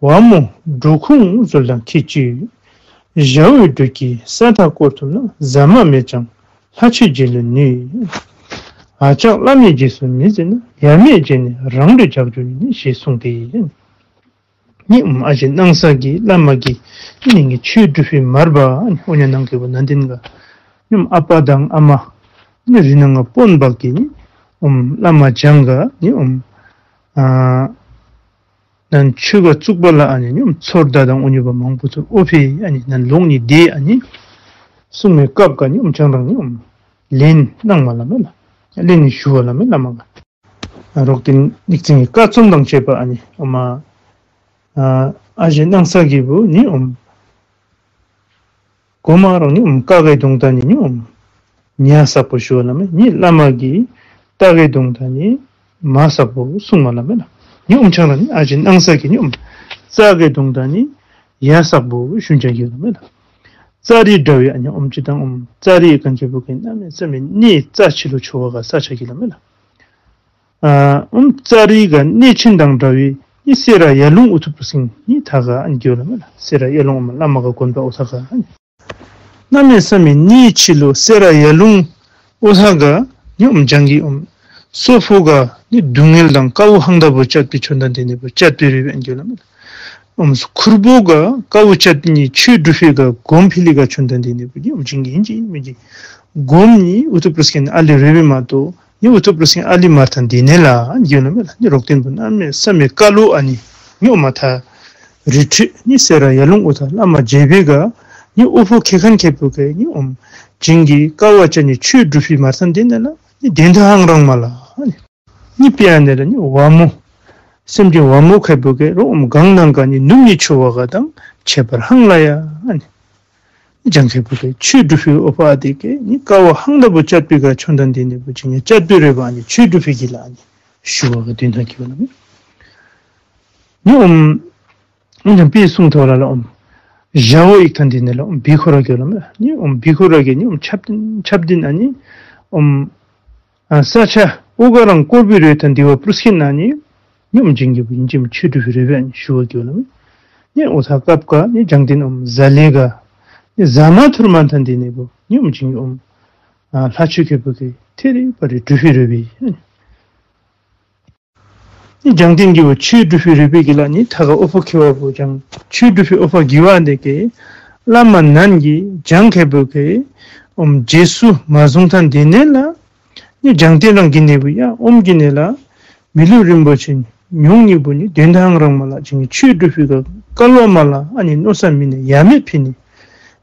བ་མོ་འབྲོག་ཁུང་ཟོལ་དང་ཁྱི་གཅིག། ཞ་བོའི་འགྲོས་ཀྱིས་ས་མཐའ་བསྐོར་ཐུབ་ན། ཟ་མ་མེད་ཀྱང་ལྷ་ཆོས་རྗེ་བློན་ནུས། ཨ་ལྕགས་བླ་མའི་རྗེས་སུ་མི་འཛིན་ན། ཡབ་མེས་བྱས་ནས་རང་རེ་ཇག་རྒྱུ་ནི། ཞེས་གསུངས་ཏེ། ནི་ཨུམ་ཨ་ཞེ་སྣང་ས་གི་བླ་མ་གི་ནི་ངེ་ཆོས་སྒྲུབ་པའི་མར་པ་ཨ་ནི་ཨོ་ཉ་ནང་གི་བུ་ནན་ཏན་ག་ནི་ཨུམ་ཨ་པ་དང་ཨ་མ་ནི་རི་ནང་ག་དཔོན་པ་གི་ནི་ཨུམ་བླ་མ་བྱང་ག་ནི་ཨུམ་ཨ་ནན་ཆོས་ག་བཙུགས་པ་ལ་ཨ་ནི་ནི་ཨུམ་ཚོར་ད་དང་ཨུ་ནི་བ་མང་པོ་ཚུར་ཨོ་ཕི་ཨ་ནི་ནན་ལོང་ནི་དེ་ཨ་ནི་གསུང་མི་སྐབས་ག་ནི་ཨུམ་ཆང་རང་ནི་ཨུམ་ལེན་གནང་མ་ལ་མེ་ལ་ལེན་ནི་ཞུ་བ་ལ་མེ་ལ་མ་ག་རོག་ཏིན་ནིག་ཙིང་གི་ཀ་ཙུམ་དང་བཅས་པ་ཨ་ནི་ཨོ་མ་ཨ་ཨ་ཞེ་སྣང་ས་གི་བུ་ནི་ཨུམ་གོ་མ་རང་ནི་ཨུམ་ཀ་གི་དུང་ད་ནི་ནི་ཨུམ་ཉ་སག་པོ་ཞུ་བ་ལ་མེ་ནི་བླ་མ་གི་ཏ་གི་དུང་ད་ནི་མ་སག་པོ་གསུང་མ་ལ་མེ་ལ་ནི་ཨུམ་ཆང་ར་ནི་ཨ་ཞེ་སྣང་ས་གི་ནི་ཨུམ་ཙ་གི་དུང་ད་ནི་ཡ་སག་པོ་ཞུན་ཅ་གི་ལ་མེ་ལ་ཙ་རི་དྲ་བའི་ཨ་ནི་ཨུམ་ཅི་དང་ཨུམ་ཙ་རི་གན་ཅི་བུ་གི་ན་མེ་ས་མེ་ནི་ཙ་ཆི་ལུ་ཆུ་བ་ག་ས་ཆ་གི་ལ་མེ་ལ། ཨ་ཨུམ་ཙ་རི་ག་གནས་ཆེན་དང་འདྲ་བའི་ནི་སེ་ར་ཡ་ལུང་ཨུ་ཐུ་པྲུ་སིང་ནི་ཐ་ག་ཨན་གྱོ་ལ་མེ་ལ། སེ་ར་ཡ་ལུང་ཨུམ་བླ་མ་ག་དགོན་པ་ཨོ་ཐ་ག་ཨན། ན་མེ་ས་མེ་ནི་ཆི་ལུ་སེ་ར་ཡ་ལུང་ཨོ་ཐ་ག་ནི་ཨུམ་ཇང་གི་ཨུམ་སོ་ཕོ་ག་ནི་སྡུག་བསྔལ་དང་དཀའ་བ་ཧང་ད་བུ་བཅད་པའི་ཆོན་དན་དེ་ནི་བུ་བཅད་པའི་རེ་བའི་ཨན་གྱོ་ལ་མེ་ལ། ཨུམ་ཁུར་བུ་ག་དཀའ་བ་བཅད་པའི་ནི་ཆོས་སྒྲུབ་པའི་ག་གོམ་ཕི་ལི་ག་ཆོན་དན་དེ་ནི་བུ་ནི་ཨུམ་ཇང་གི་ཨིན་ཅི་ཨིན་མི་ཅི་གོམ་ནི་ཨུ་ཐུ་པྲུ་སིང་ཨ་ལི་རེ་བའི་མ་ཏོ། ནི་ཨུ་ཐུ་པྲུ་སིང་ཨ་ལི་མར་ཐན་དེ་ནེ་ལ་གྱོ་ལ་མེ་ལ། ནི་རོག་ཏིན་བུ་ན་མེ་ས་མེ་ཀ་ལུ་ཨ་ནི་ནི་ཨུམ་མ་ཐ་རི་ཁྲི་ནི་སེ་ར་ཡ་ལུང་ཨོ་ཐ་བླ་མ་རྗེ་བེ་ག་ནི་ཨོ་ཕོ་ཁེ་ཁན་ཁེ་པུ་ག་ནི་ཨུམ་ཇང་གི་དཀའ་བ་བཅད་ནི་ཆོས་སྒྲུབ་པའི་མར་ཐན་དེ་ནེ་ལ་ནི་དེན་ཐ་ཧང་རང་མ་ལ་ནི་ནི་པི་ཨ་ནེ་ལ་ནི་བ་མོ་སེམས་ཅན་བ་མོ་ཁེ་པུ་ག་རོ་ཨུམ་གང་ནང་ག་ནི་ནུབ་ནི་ཆུ་བ་ག་དང་ཁྱད་པར་ཧང་ལ་ཡ་ཨ་ནི། ཇང་ཁེ་པུ་ག་ཆོས་སྒྲུབ་པའི་ཨོ་ཕ་དེ་ག་ནི་ཀ་བ་ཧང་ད་བུ་བཅད་པའི་ག་ཆོན་དན་དེ་ནི་བུ་ཅི་ནི་བཅད་པའི་རེ་བ་ནི་ཆོས་སྒྲུབ་པའི་གི་ལ་ནི་ཞུ་བ་ག་དེན་ཐ་གི་བ་ལ་མེ། ནི་ཨུམ་ནི་ཇང་པི་གསུང་ཐོ་ལ་ལ་ཨུམ་ཞ་བོ་ཡིག་ཐན་དེ་ནེ་ལ་ཨུམ་བི་ཁོ་ར་གྱོ་ལ་མེ་ལ། ནི་ཨུམ་བི་ཁོ་ར་གི་ནི་ཨུམ་ཆབ་དིན་ཆབ་དིན་ཨ་ནི་ཨུམ་ཨ་ས་ཆ་ཨུ་ག་རང་སྐོར་བི་རེ་ཐན་དེ་བ་པྲུ་སིང་ན་ནི་ནི་ཨུམ་ཇང་གི་བུ་ཨིན་ཅི་མི་ཆོས་སྒྲུབ་པའི་རེ་བའི་ཨ་ནི་ཞུ་བ་གྱོ་ལ་མེ། ནི་ཨོ་ཐ་སྐབས་ག་ནི་ཇང་དིན་ཨུམ་ཟ་ལེ་ག་ནི་ཟ་མ་ཐུར་མ་ཐན་དེ་ནི་བུ་ནི་ཨུམ་ཇང་གི་ཨུམ་ཨ་ལྷ་ཆོས་ཁེ་པུ་ག་ཐེ་རི་པ་རི་སྒྲུབ་པའི་རེ་བའི་ཨ་ནི། ནི་ཇང་དིན་གྱི་བུ་ཆོས་སྒྲུབ་པའི་རེ་བའི་གི་ལ་ནི་ཐ་ག་ཨོ་ཕོ་ཁེ་བ་བུ་ཇང་ཆོས་སྒྲུབ་པའི་ཨོ་ཕ་གི་བ་དེ་ག་བླ་མ་ནན་གྱི་ཇང་ཁེ་པུ་ག་ཨུམ་རྗེས་སུ་མ་བཟུང་ཐན་དེ་ནེ་ལ་ ནི་རྒྱང་བསྟན་རང་གི་གནས་བུ་ཡ་ཨོམ་གྱི་གནས་ལ་མི་ལུས་རིན་པོ་ཆེ་མྱོང་ནི་བུ་ནི་དོན་དང་རང་མ་ལ་ཅིང་ཆོས་སྒྲུབ་ཕུལ་ག་སྐལ་བ་མ་ལ་ཨ་ནི་མནོ་ས་མི་ནི་ཡ་མེད་ཕི་ནི།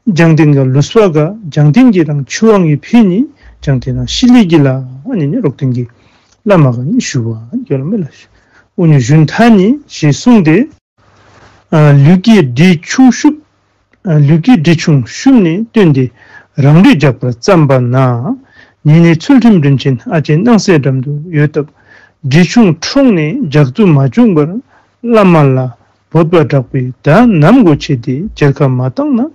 རྒྱང་བསྟན་ག་ལུས་པ་ག་རྒྱང་བསྟན་གྱི་རང་ཆུ་དབང་གི་ཕི་ནི་རྒྱང་བསྟན་རང་ཤི་ལི་གི་ལ་ཨ་ནི་ནི་རོག་བརྟན་གྱི་བླ་མ་ག་ནི་ཞུ་བ་གྱོ་ལ་མེ་ལ། ཨུ་ནི་ཞུན་ཐ་ནི་ཞེས་གསུངས་ཏེ། ལུས་ཀྱི་འབྲས་ཆུང་ཤུབས། ལུས་ཀྱི་འབྲས་ཆུང་ཤུབས་ནས་བཏོན་ཏེ་རང་འབྲས་རྒྱག་པར་བརྩམས་པ་ན། ཉེ་གནས་ཚུལ་ཁྲིམས་རིན་ཆེན་ཨ་ཅེ་སྣང་སའི་འགྲམ་དུ་ཡོད་སྟབས་འབྲས་ཆུང་འཕྲོག་ནས་རྒྱག་ཚུལ་མ་བྱུང་བར་བླ་མ་ལ་འབོད་པ་དྲག་པོས་ད་ནམ་མགོ་ཆེ་སྟེ་མཇལ་ཁ་མ་བཏང་ན།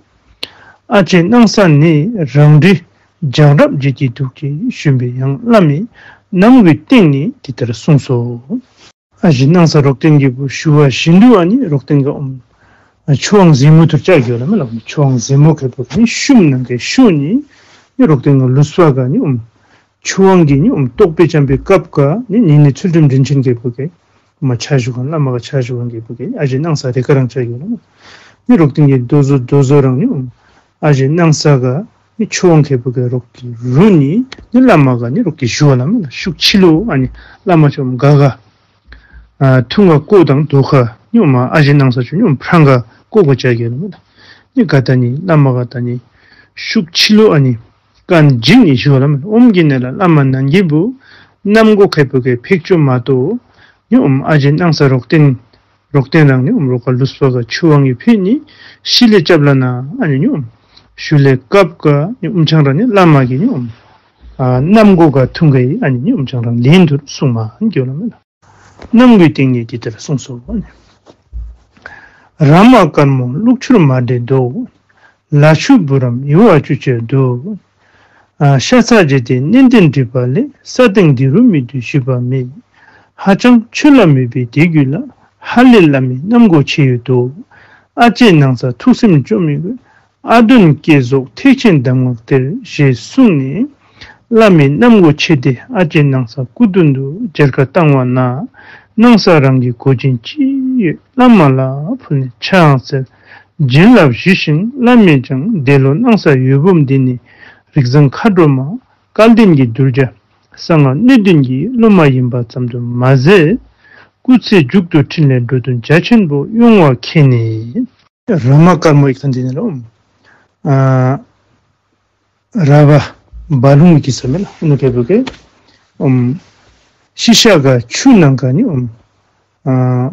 ཨ་ཅེ་སྣང་ས་ནས་རང་འབྲས་རྒྱག་རབས་བྱེད་ཀྱི་འདུག་ཅེས་ཞུས་པས་ཡང་བླ་མས་གནམ་གྱི་སྟེང་ནས་འདི་ལྟར་གསུངས་སོ། ཨ་ཞེ་སྣང་ས་རོག་བརྟན་གྱི་བུ་ཞུ་བ་བཞིན་དུ་ཨ་ནི་རོག་བརྟན་ག་ཨོམ་ཆུ་དབང་ཟེ་མོ་ཐུར་བཅའ་གྱོ་ལ་མེ་ལ། ཆུ་དབང་ཟེ་མོ་ཁེ་པོ་ག་ནི་ཤུམ་ནང་གི་ཤུ་ནི་ནི་རོག་བརྟན་ག་ལུས་པ་ག་ནི་ཨོམ་ཆུ་དབང་གི་ནི་ཨོམ་རྟོག་པའི་བྱམས་པའི་སྐབས་ག་ནི་ཉེ་གནས་ཚུལ་ཁྲིམས་རིན་ཆེན་ཁེ་པོ་ག་མ་ཆ་ཞུ་ག་བླ་མ་ག་ཆ་ཞུ་ག་ཁེ་པོ་ག་ཨ་ཞེ་སྣང་ས་རེ་ཀ་རང་བཅའ་གྱོ་ལ་མེ། ནི་རོག་བརྟན་གྱི་དོ་བཟོ་དོ་བཟོ་རང་ནི་ཨོམ་ཨ་ཞེ་སྣང་ས་ག་ནི་ཆུ་དབང་ཁེ་པོ་ག་རོག་གི་རུ་ནི་ནི་བླ་མ་ག་ནི་རོག་གི་ཞུ་བ་ལ་མེ་ལ་ཤུགས་ཆི་ལོ་ཨ་ནི་བླ་མ་ཆོམ་ག་ག་ཨ་ཐུང་ག་ཀོ་དང་དོ་ཁ་ནི་ཨོམ་ཨ་ཞེ་སྣང་ས་ཆུ་ནི་ཨོམ་ཕྲང་ག་ཀོ་ག་བཅའ་གྱོ་ལ་མེ་ལ། ནི་ག་ད་ནི་བླ་མ་ག་ད་ནི་ཤུགས་ཆི་ལོ་ཨ་ནི་ཀན་ཇིན་ནི་ཞུ་བ་ལ་མེ་ལ། ཨོམ་གྱི་གནས་ལ་བླ་མ་ནན་གྱི་བུ་གནམ་མགོ་ཁེ་པོ་ག་ཕེག་ཆོ་མ་གཏོགས་ནི་ཨོམ་ཨ་ཞེ་སྣང་ས་རོག་བརྟན་རོག་བརྟན་རང་ནི་ཨོམ་རོག་ག་ལུས་པ་ག་ཆུ་དབང་གི་ཕི་ནི་ཤི་ལེ་ཅབ་ལ་ན་ཨ་ནི་ནི་ཨོམ་ཞུ་ལེ་སྐབས་ག་ནི་ཨོམ་ཆང་རང་ནི་བླ་མ་གི་ནི་ཨོམ་ཨ་གནམ་མགོ་ག་ཐུང་ག་ཨ་ནི་ནི་ཨོམ་ཆང་རང་ལེན་དུ་གསུངས་མ་གྱོ་ལ་མེ་ལ། གནམ་གྱི་སྟེང་ནས་འདི་ལྟར་གསུངས་སོ། ར་མ་དཀར་མོ་བླུག་ཆུར་མ་འདྲེས་དོ། ལ་ཕྱུགས་བུ་རམ་ཡུ་བ་བཅུ་ཆེར་འདུ། ཨ་ཤ་ཚ་བྱེད་དེ་གནན་ཏན་འགྲིབ་པ་ལས། ས་སྟེང་འདི་རུ་མི་འདུ་ཞིག་པ་མེད། ཧ་ཅང་ཆོས་ལ་མོས་པའི་དེ་རྒྱུད་ལ། ཧ་ལས་བླ་མའི་རྣམ་མགོ་ཆེ་ཡོད་དོ། ཨ་ཅེ་སྣང་ས་ཐུགས་སེམས་སྐྱོ་མི་དགོས། ཨ་དོན་བསྐྱེད་རྫོགས་ཐེག་ཆེན་གདམས་ངག་གཏེར་ཞེས་གསུངས་ནས། བླ་མའི་རྣམ་མགོ་ཆེ་སྟེ་ཨ་ཅེ་སྣང་ས་སྐུ་མདུན་དུ་མཇལ་ཁ་བཏང་བ་ན། སྣང་ས་རང་གི་གོ་ཆེན་ཅི་ཡོད་བླ་མ་ལ་ཕུལ་ནས་ཕྱག་འཚལ། བྱིན་རླབས་ཞུས་ཤིང་བླ་མས་ཀྱང་འདས་ལོ་སྣང་ས་འོད་འབུམ་འདི་ནི་རིགས་བཟང་མཁའ་འགྲོ་མ་སྐལ་ལྡན་གྱི་གདུལ་བྱ་གསང་སྔགས་སྣོད་ལྡན་གྱི་སློབ་མ་ཡིན་པ་ཙམ་དུ་མ་ཟད། སྐུ་ཚེ་མཇུག་ཏུ་ཕྲིན་ལས་འགྲོ་དོན་རྒྱ་ཆེན་པོ་ཡོང་བ་མཁྱེན་ནས། ར་མ་དཀར་མོ་ཡི་ཁ་འདི་ནི་ལོ། ཨ་ར་བ་བ་ལུང་གི་ས་མེ་ལ་ཨུ་ནུ་ཁེ་པོ་ག་ཨོམ་ཤི་ཤ་ག་ཆུ་ནང་ག་ནི་ཨོམ་ཨ་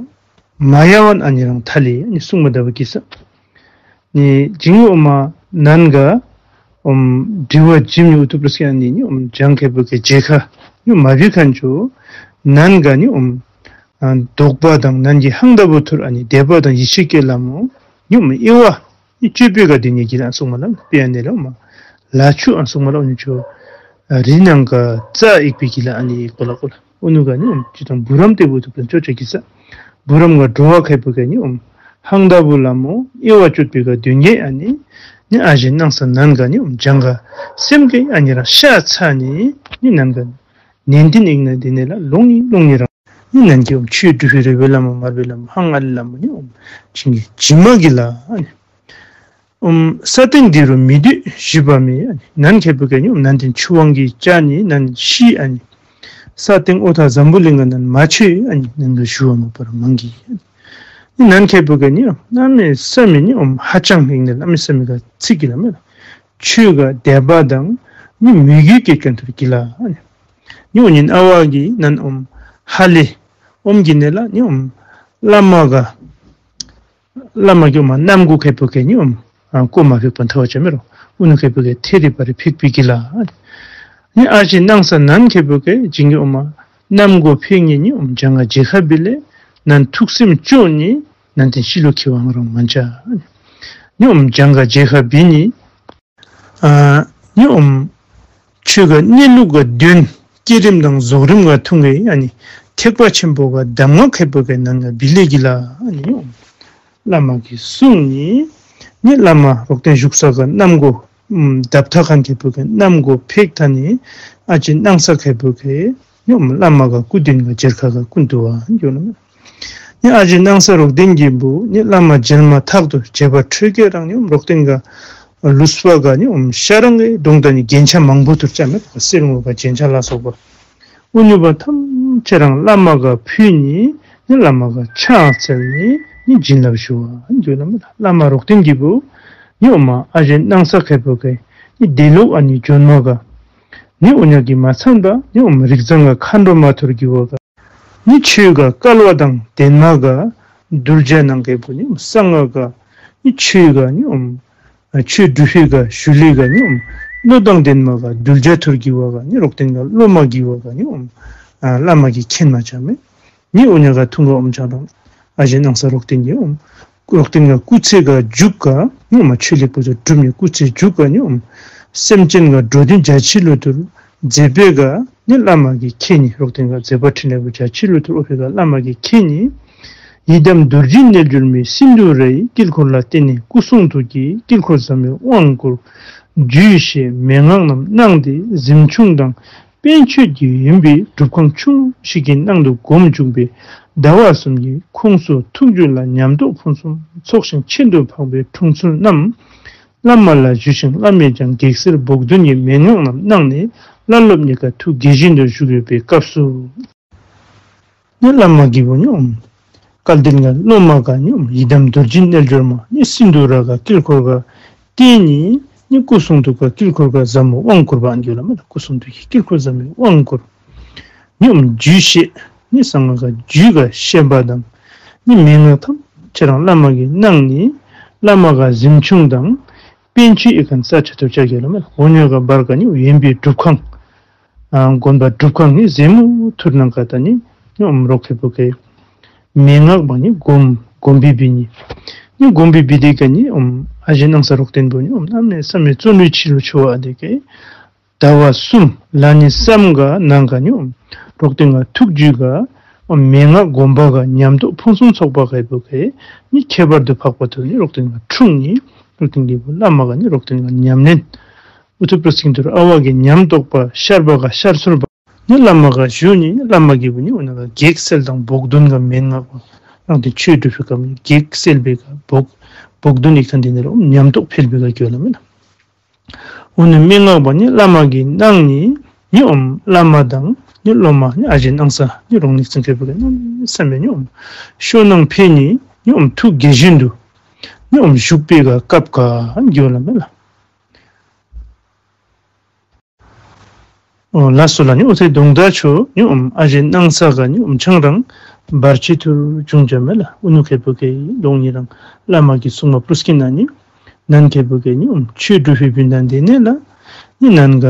མ་ཡ་ཝན་ཨ་ནི་རང་ཐ་ལི་ཨ་ནི་སྲུང་མ་ད་བ་གི་ས། ནི་ཇིང་ཨོ་མ་ནན་ག་ཨོམ་དྲི་བ་ཇིམ་ནི་ཨུ་ཐུ་པྲ་སི་ཨ་ནི་ནི་ཨོམ་ཇང་ཁེ་པོ་ག་མཇལ་ཁ་ནི་མ་བི་ཁན་ཆོ་ནན་ག་ནི་ཨོམ་ཨ་དོགས་པ་དང་ནན་གྱི་ཧང་ད་བུ་ཐུར་ཨ་ནི་དད་པ་དང་ཡིད་ཆེས་སྐྱེ་ལ་མོ་ནི་ཨོམ་ཨེ་བ་ནི་སྤྱོད་པའི་ག་དེ་ནི་གི་ལ་སྲུང་མ་ལ་པེ་ཨ་ནི་ལ་ཨོ་མ་ལ་ཆུ་ཨ་སྲུང་མ་ལ་ཨོ་ནི་ཆོ་རི་ནང་ག་རྩ་ཨིག་པི་གི་ལ་ཨ་ནི་ཨིག་པ་ལ་ཀོ་ལ། ཨུ་ནུ་ག་ནི་ཨོམ་ཅི་དང་བུ་རམ་ཏེ་བུ་ཐུབ་དང་ཅོ་ཅོ་གི་ས། བུ་རམ་ག་འགྲོ་བ་ཁེ་པོ་ག་ནི་ཨོམ་ཧང་ད་བུ་ལ་མོ་ཨེ་བ་ཅོད་པི་ག་དོན་གྱི་ཨ་ནི་ནི་ཨ་ཞེ་སྣང་ས་ནན་ག་ནི་ཨོམ་ཇང་ག་སེམས་གི་ཨ་ནི་ར་ཤ་ཚ་ནི་ནི་ནན་ག་ནན་ཏིན་ཨིག་ན་དེ་ནི་ལ་ལོང་ནི་ལོང་ནི་རང་ནི་ནན་གི་ཨོམ་ཆུ་དྲུ་ཧི་རེ་བེ་ལ་མོ་མར་བེ་ལ་མོ་ཧང་ཨ་ལ་མོ་ནི་ཨོམ་ཅིང་གི་ཇི་མ་གི་ལ་ཨ་ནི། ཨོམ་ས་སྟེང་འདི་རུ་མི་འདུས་ཞིག་པ་མེད། ཨ་ནི་ནན་ཁེ་པོ་ག་ནི་ཨོམ་ནན་ཏིན་ཆུ་དབང་གི་ཅ་ནི་ནན་ཤི་ཨ་ནི། ས་སྟེང་ཨོ་ཐ་འཛམ་བུ་གླིང་ག་ནན་མ་ཆོད་ཨ་ནི་ནན་ག་ཞུ་བ་མ་པར་མང་གི། ཨ་ནི་ནན་ཁེ་པོ་ག་ནི་ཨོམ་གནམ་མེད་ས་མེད་ནི་ཨོམ་ཧ་ཅང་ཧིང་ནི་གནམ་མེད་ས་མེད་ག་ཚིག་གི་ལ་མེད་ལ། ཆོས་ག་དད་པ་དང་ནི་མོས་གུས་སྐྱེད་མཁན་ཐུར་གི་ལ་ཨ་ནི། ནི་ཨོ་ཉིན་ཨ་བ་གི་ནན་ཨོམ་ཧ་ལེ་ཨོམ་གི་ནི་ལ་ནི་ཨོམ་བླ་མ་ག་བླ་མ་གི་ཨོ་མ་རྣམ་མགོ་ཁེ་པོ་ག་ནི་ཨོམ་ཨ་ཀོ་མ་ཕེག་པ་ཐ་བ་ཅ་མེ་རོ། ཨུ་ནུ་ཁེ་པོ་ག་ཐེ་རི་བ་རི་ཕེག་པི་གི་ལ། ནི་ཨ་ཞེ་སྣང་ས་ནན་ཁེ་པོ་ག་ཇིང་གི་ཨོ་མ་རྣམ་མགོ་ཕེག་ནི་ནི་ཨོམ་ཇང་ག་ཇེ་ཁ་བི་ལེ་ནན་ཐུགས་སེམས་སྐྱོ་ནི་ནན་ཏན་ཤི་ལོ་ཁེ་བའང་རང་མན་ཅ། ནི་ཨོམ་ཇང་ག་ཇེ་ཁ་བི་ནི། ཨ་ནི་ཨོམ་ཆོས་ག་གནས་ལུགས་ག་དོན་བསྐྱེད་རིམ་དང་རྫོགས་རིམ་ག་ཐུང་གི་ཨ་ནི་ཐེག་པ་ཆེན་པོ་ག་གདམས་ངག་ཁེ་པོ་ག་ནན་ག་བི་ལེ་གི་ལ། ཨ་ནི་ཨོམ་བླ་མ་གི་གསུང་ནི་ནི་བླ་མ་རོག་ཏན་བཞུགས་ས་ག་རྣམ་མགོ་ཨམ་དབ་ཐག་ཁན་ཁེ་པོ་ག་རྣམ་མགོ་ཕེག་ཐ་ནི་ཨ་ཅེ་སྣང་ས་ཁེ་པོ་ག་ནི་ཨོམ་བླ་མ་ག་སྐུ་མདུན་ག་མཇལ་ཁ་ག་ཀུན་ཏུ་བ་ཡོད་ལ་མེ། ནི་ཨ་ཅེ་སྣང་ས་རོག་ཏན་གྱི་བུ་ནི་བླ་མ་མཇལ་མ་ཐག་ཏུ་བྱེད་པ་འཕྲོད་ཀྱི་རང་ནི་ཨོམ་རོག་ཏན་ག་ ལུས་པ་ག་ནི་ཨོམ་ཤ་རང་གི་གདོང་ད་ནི་རྒྱན་ཆ་མང་པོ་ཐུར་ཅ་མེད་གསེར་དངུལ་ག་རྒྱན་ཆ་ལ་སོགས་པ། ཨུ་ནུ་བ་ཐམས་ཅད་རང་བླ་མ་ག་ཕུལ་ནི་ནི་བླ་མ་ག་ཕྱག་འཚལ་ནི་ནི་བྱིན་རླབས་ཞུ་བ་འགྱོ་ལ་མེ་ལ། བླ་མ་རོག་ཏིང་གི་བུ་ནི་ཨོམ་ཨ་ཞེ་སྣང་ས་ཁེ་པོ་ཀེ་ནི་དེ་ལོག་ཨ་ནི་ཇོན་མ་ག་ནི་ཨོ་ཉ་གི་མ་ཚང་ད་ནི་ཨོམ་རིག་འཛིན་ག་མཁའ་འགྲོ་མ་ཐུར་གི་བ་ག་ནི་ཆོས་ག་སྐལ་བ་དང་ལྡན་མ་ག་གདུལ་བྱ་ནང་གི་བུ་ནི་ཨོམ་གསང་སྔགས་ག་ནི་ཆོས་ག་ནི་ཨོམ་ཨ་ཆོས་སྒྲུབ་པའི་ག་ཞུ་ལི་ག་ནི་ཨོམ་བློ་དང་ལྡན་མ་ག་གདུལ་བྱ་ཐུར་གི་བ་ག་ནི་རོག་ཏིང་ག་སློབ་མ་གི་བ་ག་ནི་ཨོམ་ཨ་བླ་མ་གི་མཁྱེན་མ་ཅ་མེ། ནི་ཨོ་ཉ་ག་ཐུང་ག་ཨོམ་ཅང་རང་ཨ་ཞེ་སྣང་ས་རོག་ཏིང་གི་ཨོམ་རོག་ཏིང་ག་སྐུ་ཚེ་ག་མཇུག་ག་ནི་ཨོམ་ཆོས་ལེགས་པོ་ཚུ་སྒྲུབ་ནི་སྐུ་ཚེ་མཇུག་ག་ནི་ཨོམ་སེམས་ཅན་ག་འགྲོ་དོན་རྒྱ་ཆེ་ལོ་ཐུར་མཛད་པའི་ག་ནི་བླ་མ་གི་མཁྱེན་ནི་རོག་ཏིང་ག་མཛད་པ་འཕྲིན་ལས་པོ་རྒྱ་ཆེ་ལོ་ཐུར་ཨོ་ཕི་ག་བླ་མ་གི་མཁྱེན་ནི། ཡི་དམ་རྡོ་རྗེ་རྣལ་འབྱོར་མའི། སིནྡྷུ་རའི་དཀྱིལ་འཁོར་ལ། བརྟེན་ནས་སྐུ་གསུང་ཐུགས་ཀྱི་དཀྱིལ་འཁོར་ཟབ་མོའི་དབང་བསྐུར། རྒྱུད་བཤད་མན་ངག་རྣམས་གནང་སྟེ་གཟིམ་ཆུང་དང་། པཎ་ཆོས་ཀྱི་ཡོན་པའི་སྒྲུབ་ཁང་ཆུང་ཞིག་གི་ནང་དུ་སྒོམ་བཅུག་པས། ཟླ་བ་གསུམ་གྱི་ཁོངས་སུ་ཐུགས་རྒྱུད་ལ་ཉམས་རྟོགས་ཕུན་སུམ་ཚོགས་ཤིང་ཤིན་ཏུ་འཕགས་པའི་འཁྲུངས་ཚུལ་རྣམས་བླ་མ་ལ་ཞུས་ཤིང་། བླ་མས་ཀྱང་གེགས་སེལ་བོགས་འདོན་གྱི་མན་ངག་རྣམས་གནང་ནས། བླ་སློབ་གཉིས་ཀ་ཐུགས་དགྱེས་བཞིན་དུ་བཞུགས་ཡོད་པའི་སྐབས་སུ། ནི་བླ་མ་གི་བུ་ནི་ཨོམ་སྐལ་ལྡན་ག་སློབ་མ་ག་ནི་ཨོམ་ཡི་དམ་རྡོ་རྗེ་རྣལ་འབྱོར་མ་ནི་སིནྡྷུ་ར་ག་དཀྱིལ་འཁོར་ག་བརྟེན་ནི་ནི་སྐུ་གསུང་ཐུགས་ག་དཀྱིལ་འཁོར་ག་ཟབ་མོ་དབང་བསྐུར་བ་འགྱོ་ལ་མེ་ལ། སྐུ་གསུང་ཐུགས་ཀྱི་དཀྱིལ་འཁོར་ཟབ་མོའི་དབང་བསྐུར། ནི་ཨོམ་རྒྱུད་བཤད་ནི་གསང་སྔགས་ག་རྒྱུད་ག་བཤད་པ་དང་ནི་མན་ངག་ཐམས་ཅད་རང་བླ་མ་གི་གནང་ནི་བླ་མ་ག་གཟིམ་ཆུང་དང་པཎ་ཆེན་ཨི་ཁན་ས་ཆ་ཐུབ་ཆ་འགྱོ་ལ་མེ་ལ། འོ་ཉ་ག་བར་ག་ནི་ཡོན་པའི་སྒྲུབ་ཁང་ཨ་དགོན་པ་སྒྲུབ་ཁང་ནི་ཟེ་མུ་ཐུར་ནང་ག་ད་ནི་ནི་ཨོམ་རོག་ཁེ་པོ་ཀེ་མན་ངག་པ་ནི་སྒོམ་སྒོམ་པའི་བི་ནི་ནི་སྒོམ་པའི་བི་དེ་ག་ནི་ཨོམ་ཨ་ཞེ་སྣང་ས་རོག་ཏིང་བུ་ནི་ཨོམ་གནམ་མེད་ས་མེད་བརྩོན་འགྲུས་ཆེ་ལུ་ཆེ་བ་དེ་ག་ཟླ་བ་གསུམ་ལ་ནི་བསམ་ག་ནང་ག་ནི་ཨོམ་རོག་ཏིང་ག་ཐུགས་རྒྱུད་ག་ཨོམ་མན་ངག་སྒོམ་པ་ག་ཉམས་རྟོགས་ཕུན་སུམ་ཚོགས་པ་ཁེ་པོ་ཀེ་ནི་ཁྱད་པར་དུ་འཕགས་པ་ཐུར་ནི་རོག་ཏིང་ག་འཁྲུངས་ནི་རོག་ཏིང་གི་བུ་བླ་མ་ག་ནི་རོག་ཏིང་ག་ཉམས་ལེན། ཨུ་ཐུ་པྲ་སིང་ཐུར་ཨ་བ་གི་ཉམས་རྟོགས་པ་ཤར་བ་ག་ཤར་ཚུལ་བ་ནི་བླ་མ་ག་ཞུ་ནི་བླ་མ་གི་བུ་ནི་ཨོ་ན་ག་གེགས་སེལ་དང་བོགས་འདོན་ག་མན་ངག་པ་རང་དེ་ཆོས་སྒྲུབ་པའི་སྐབས་ནི་གེགས་སེལ་བའི་ག་བོགས་བོགས་འདོན་ཨི་ཁན་དེ་ནི་རོ་ཉམས་རྟོགས་འཕེལ་བའི་ག་འགྱོ་ལ་མེ་ལ། ཨོ་ནི་མན་ངག་པ་ནི་བླ་མ་གི་གནང་ནི་ནི་ཨོམ་བླ་མ་དང་ནི་སློབ་མ་ནི་ཨ་ཞེ་སྣང་ས་ནི་རོག་ནི་ཚིང་ཁེ་པོ་ག་ནི་བསམ་མེ་ནི་ཨོམ་ཤོ་ནང་ཕེ་ནི་ནི་ཨོམ་ཐུགས་དགྱེས་བཞིན་དུ་ནི་ཨོམ་བཞུགས་པའི་ག་སྐབས་ག་འགྱོ་ལ་མེ་ལ། ཨོ་ལགས་སོ་ལ་ནི་ཨོ་ཐེ་གདོང་ད་ཆོ་ནི་ཨོམ་ཨ་ཞེ་སྣང་ས་ག་ནི་ཨོམ་ཆང་རང་བར་ཆད་ཐུར་བྱུང་ཅ་མེ་ལ། ཨུ་ནུ་ཁེ་པོ་ཀེ་གདོང་ནི་རང་བླ་མ་གི་སྲུང་མ་པྲུས་ཀི་ན་ནི་ནན་ཁེ་པོ་ཀེ་ནི་ཨོམ་ཆོས་སྒྲུབ་པའི་བུ་ནན་དེ་ནེ་ལ་ནི་ནན་ག་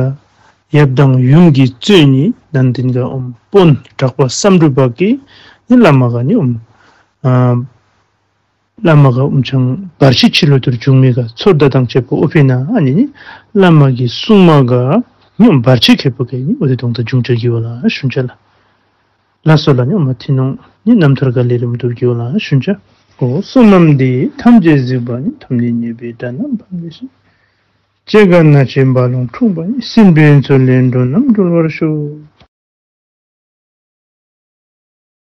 ཡབ་དང་ཡུམ་གྱིས་གཙོས་ནི་ནན་དེ་ག་ཨོམ་དཔོན་གྲགས་པ་བསམ་གྲུབ་པ་ཀེ་ནི་བླ་མ་ག་ནི་ཨོམ་ཨ་བླ་མ་ག་ཨོམ་ཆང་བར་ཆད་ཆི་ལོ་ཐུར་བྱུང་མི་ག་ཚོར་ད་དང་བཅས་པ་ཨོ་ཕི་ན་ཨ་ནི་ནི་བླ་མ་གི་སྲུང་མ་ག་ནི་ཨོམ་བར་ཆད་ཁེ་པོ་ཀེ་ནི་ཨོ་དེ་གདོང་ད་བྱུང་ཅ་གི་ཝ་ལ་ཞུན་ཅ་ལ། ལགས་སོ་ལ་ནི་ཨོ་མ་ཐི་ནོང་ནི་རྣམ་ཐར་ག་ལས་རིམ་དུ་གི་ཝ་ལ་ཞུན་ཅ། ཨོ་བསོད་ནམས་འདི་ཡིས་ཐམས་ཅད་གཟིགས་པ་ཉིད། ཐོབ་ནས་ཉེས་པའི་དགྲ་རྣམས་ཕམ་བྱས་ཤིང་། སྐྱེ་རྒ་ན་འཆིའི་རྦ་ཀློང་འཁྲུགས་པ་ཡི། སྲིད་པའི་མཚོ་ལས་འགྲོ་རྣམས་སྒྲོལ་བར་ཤོག།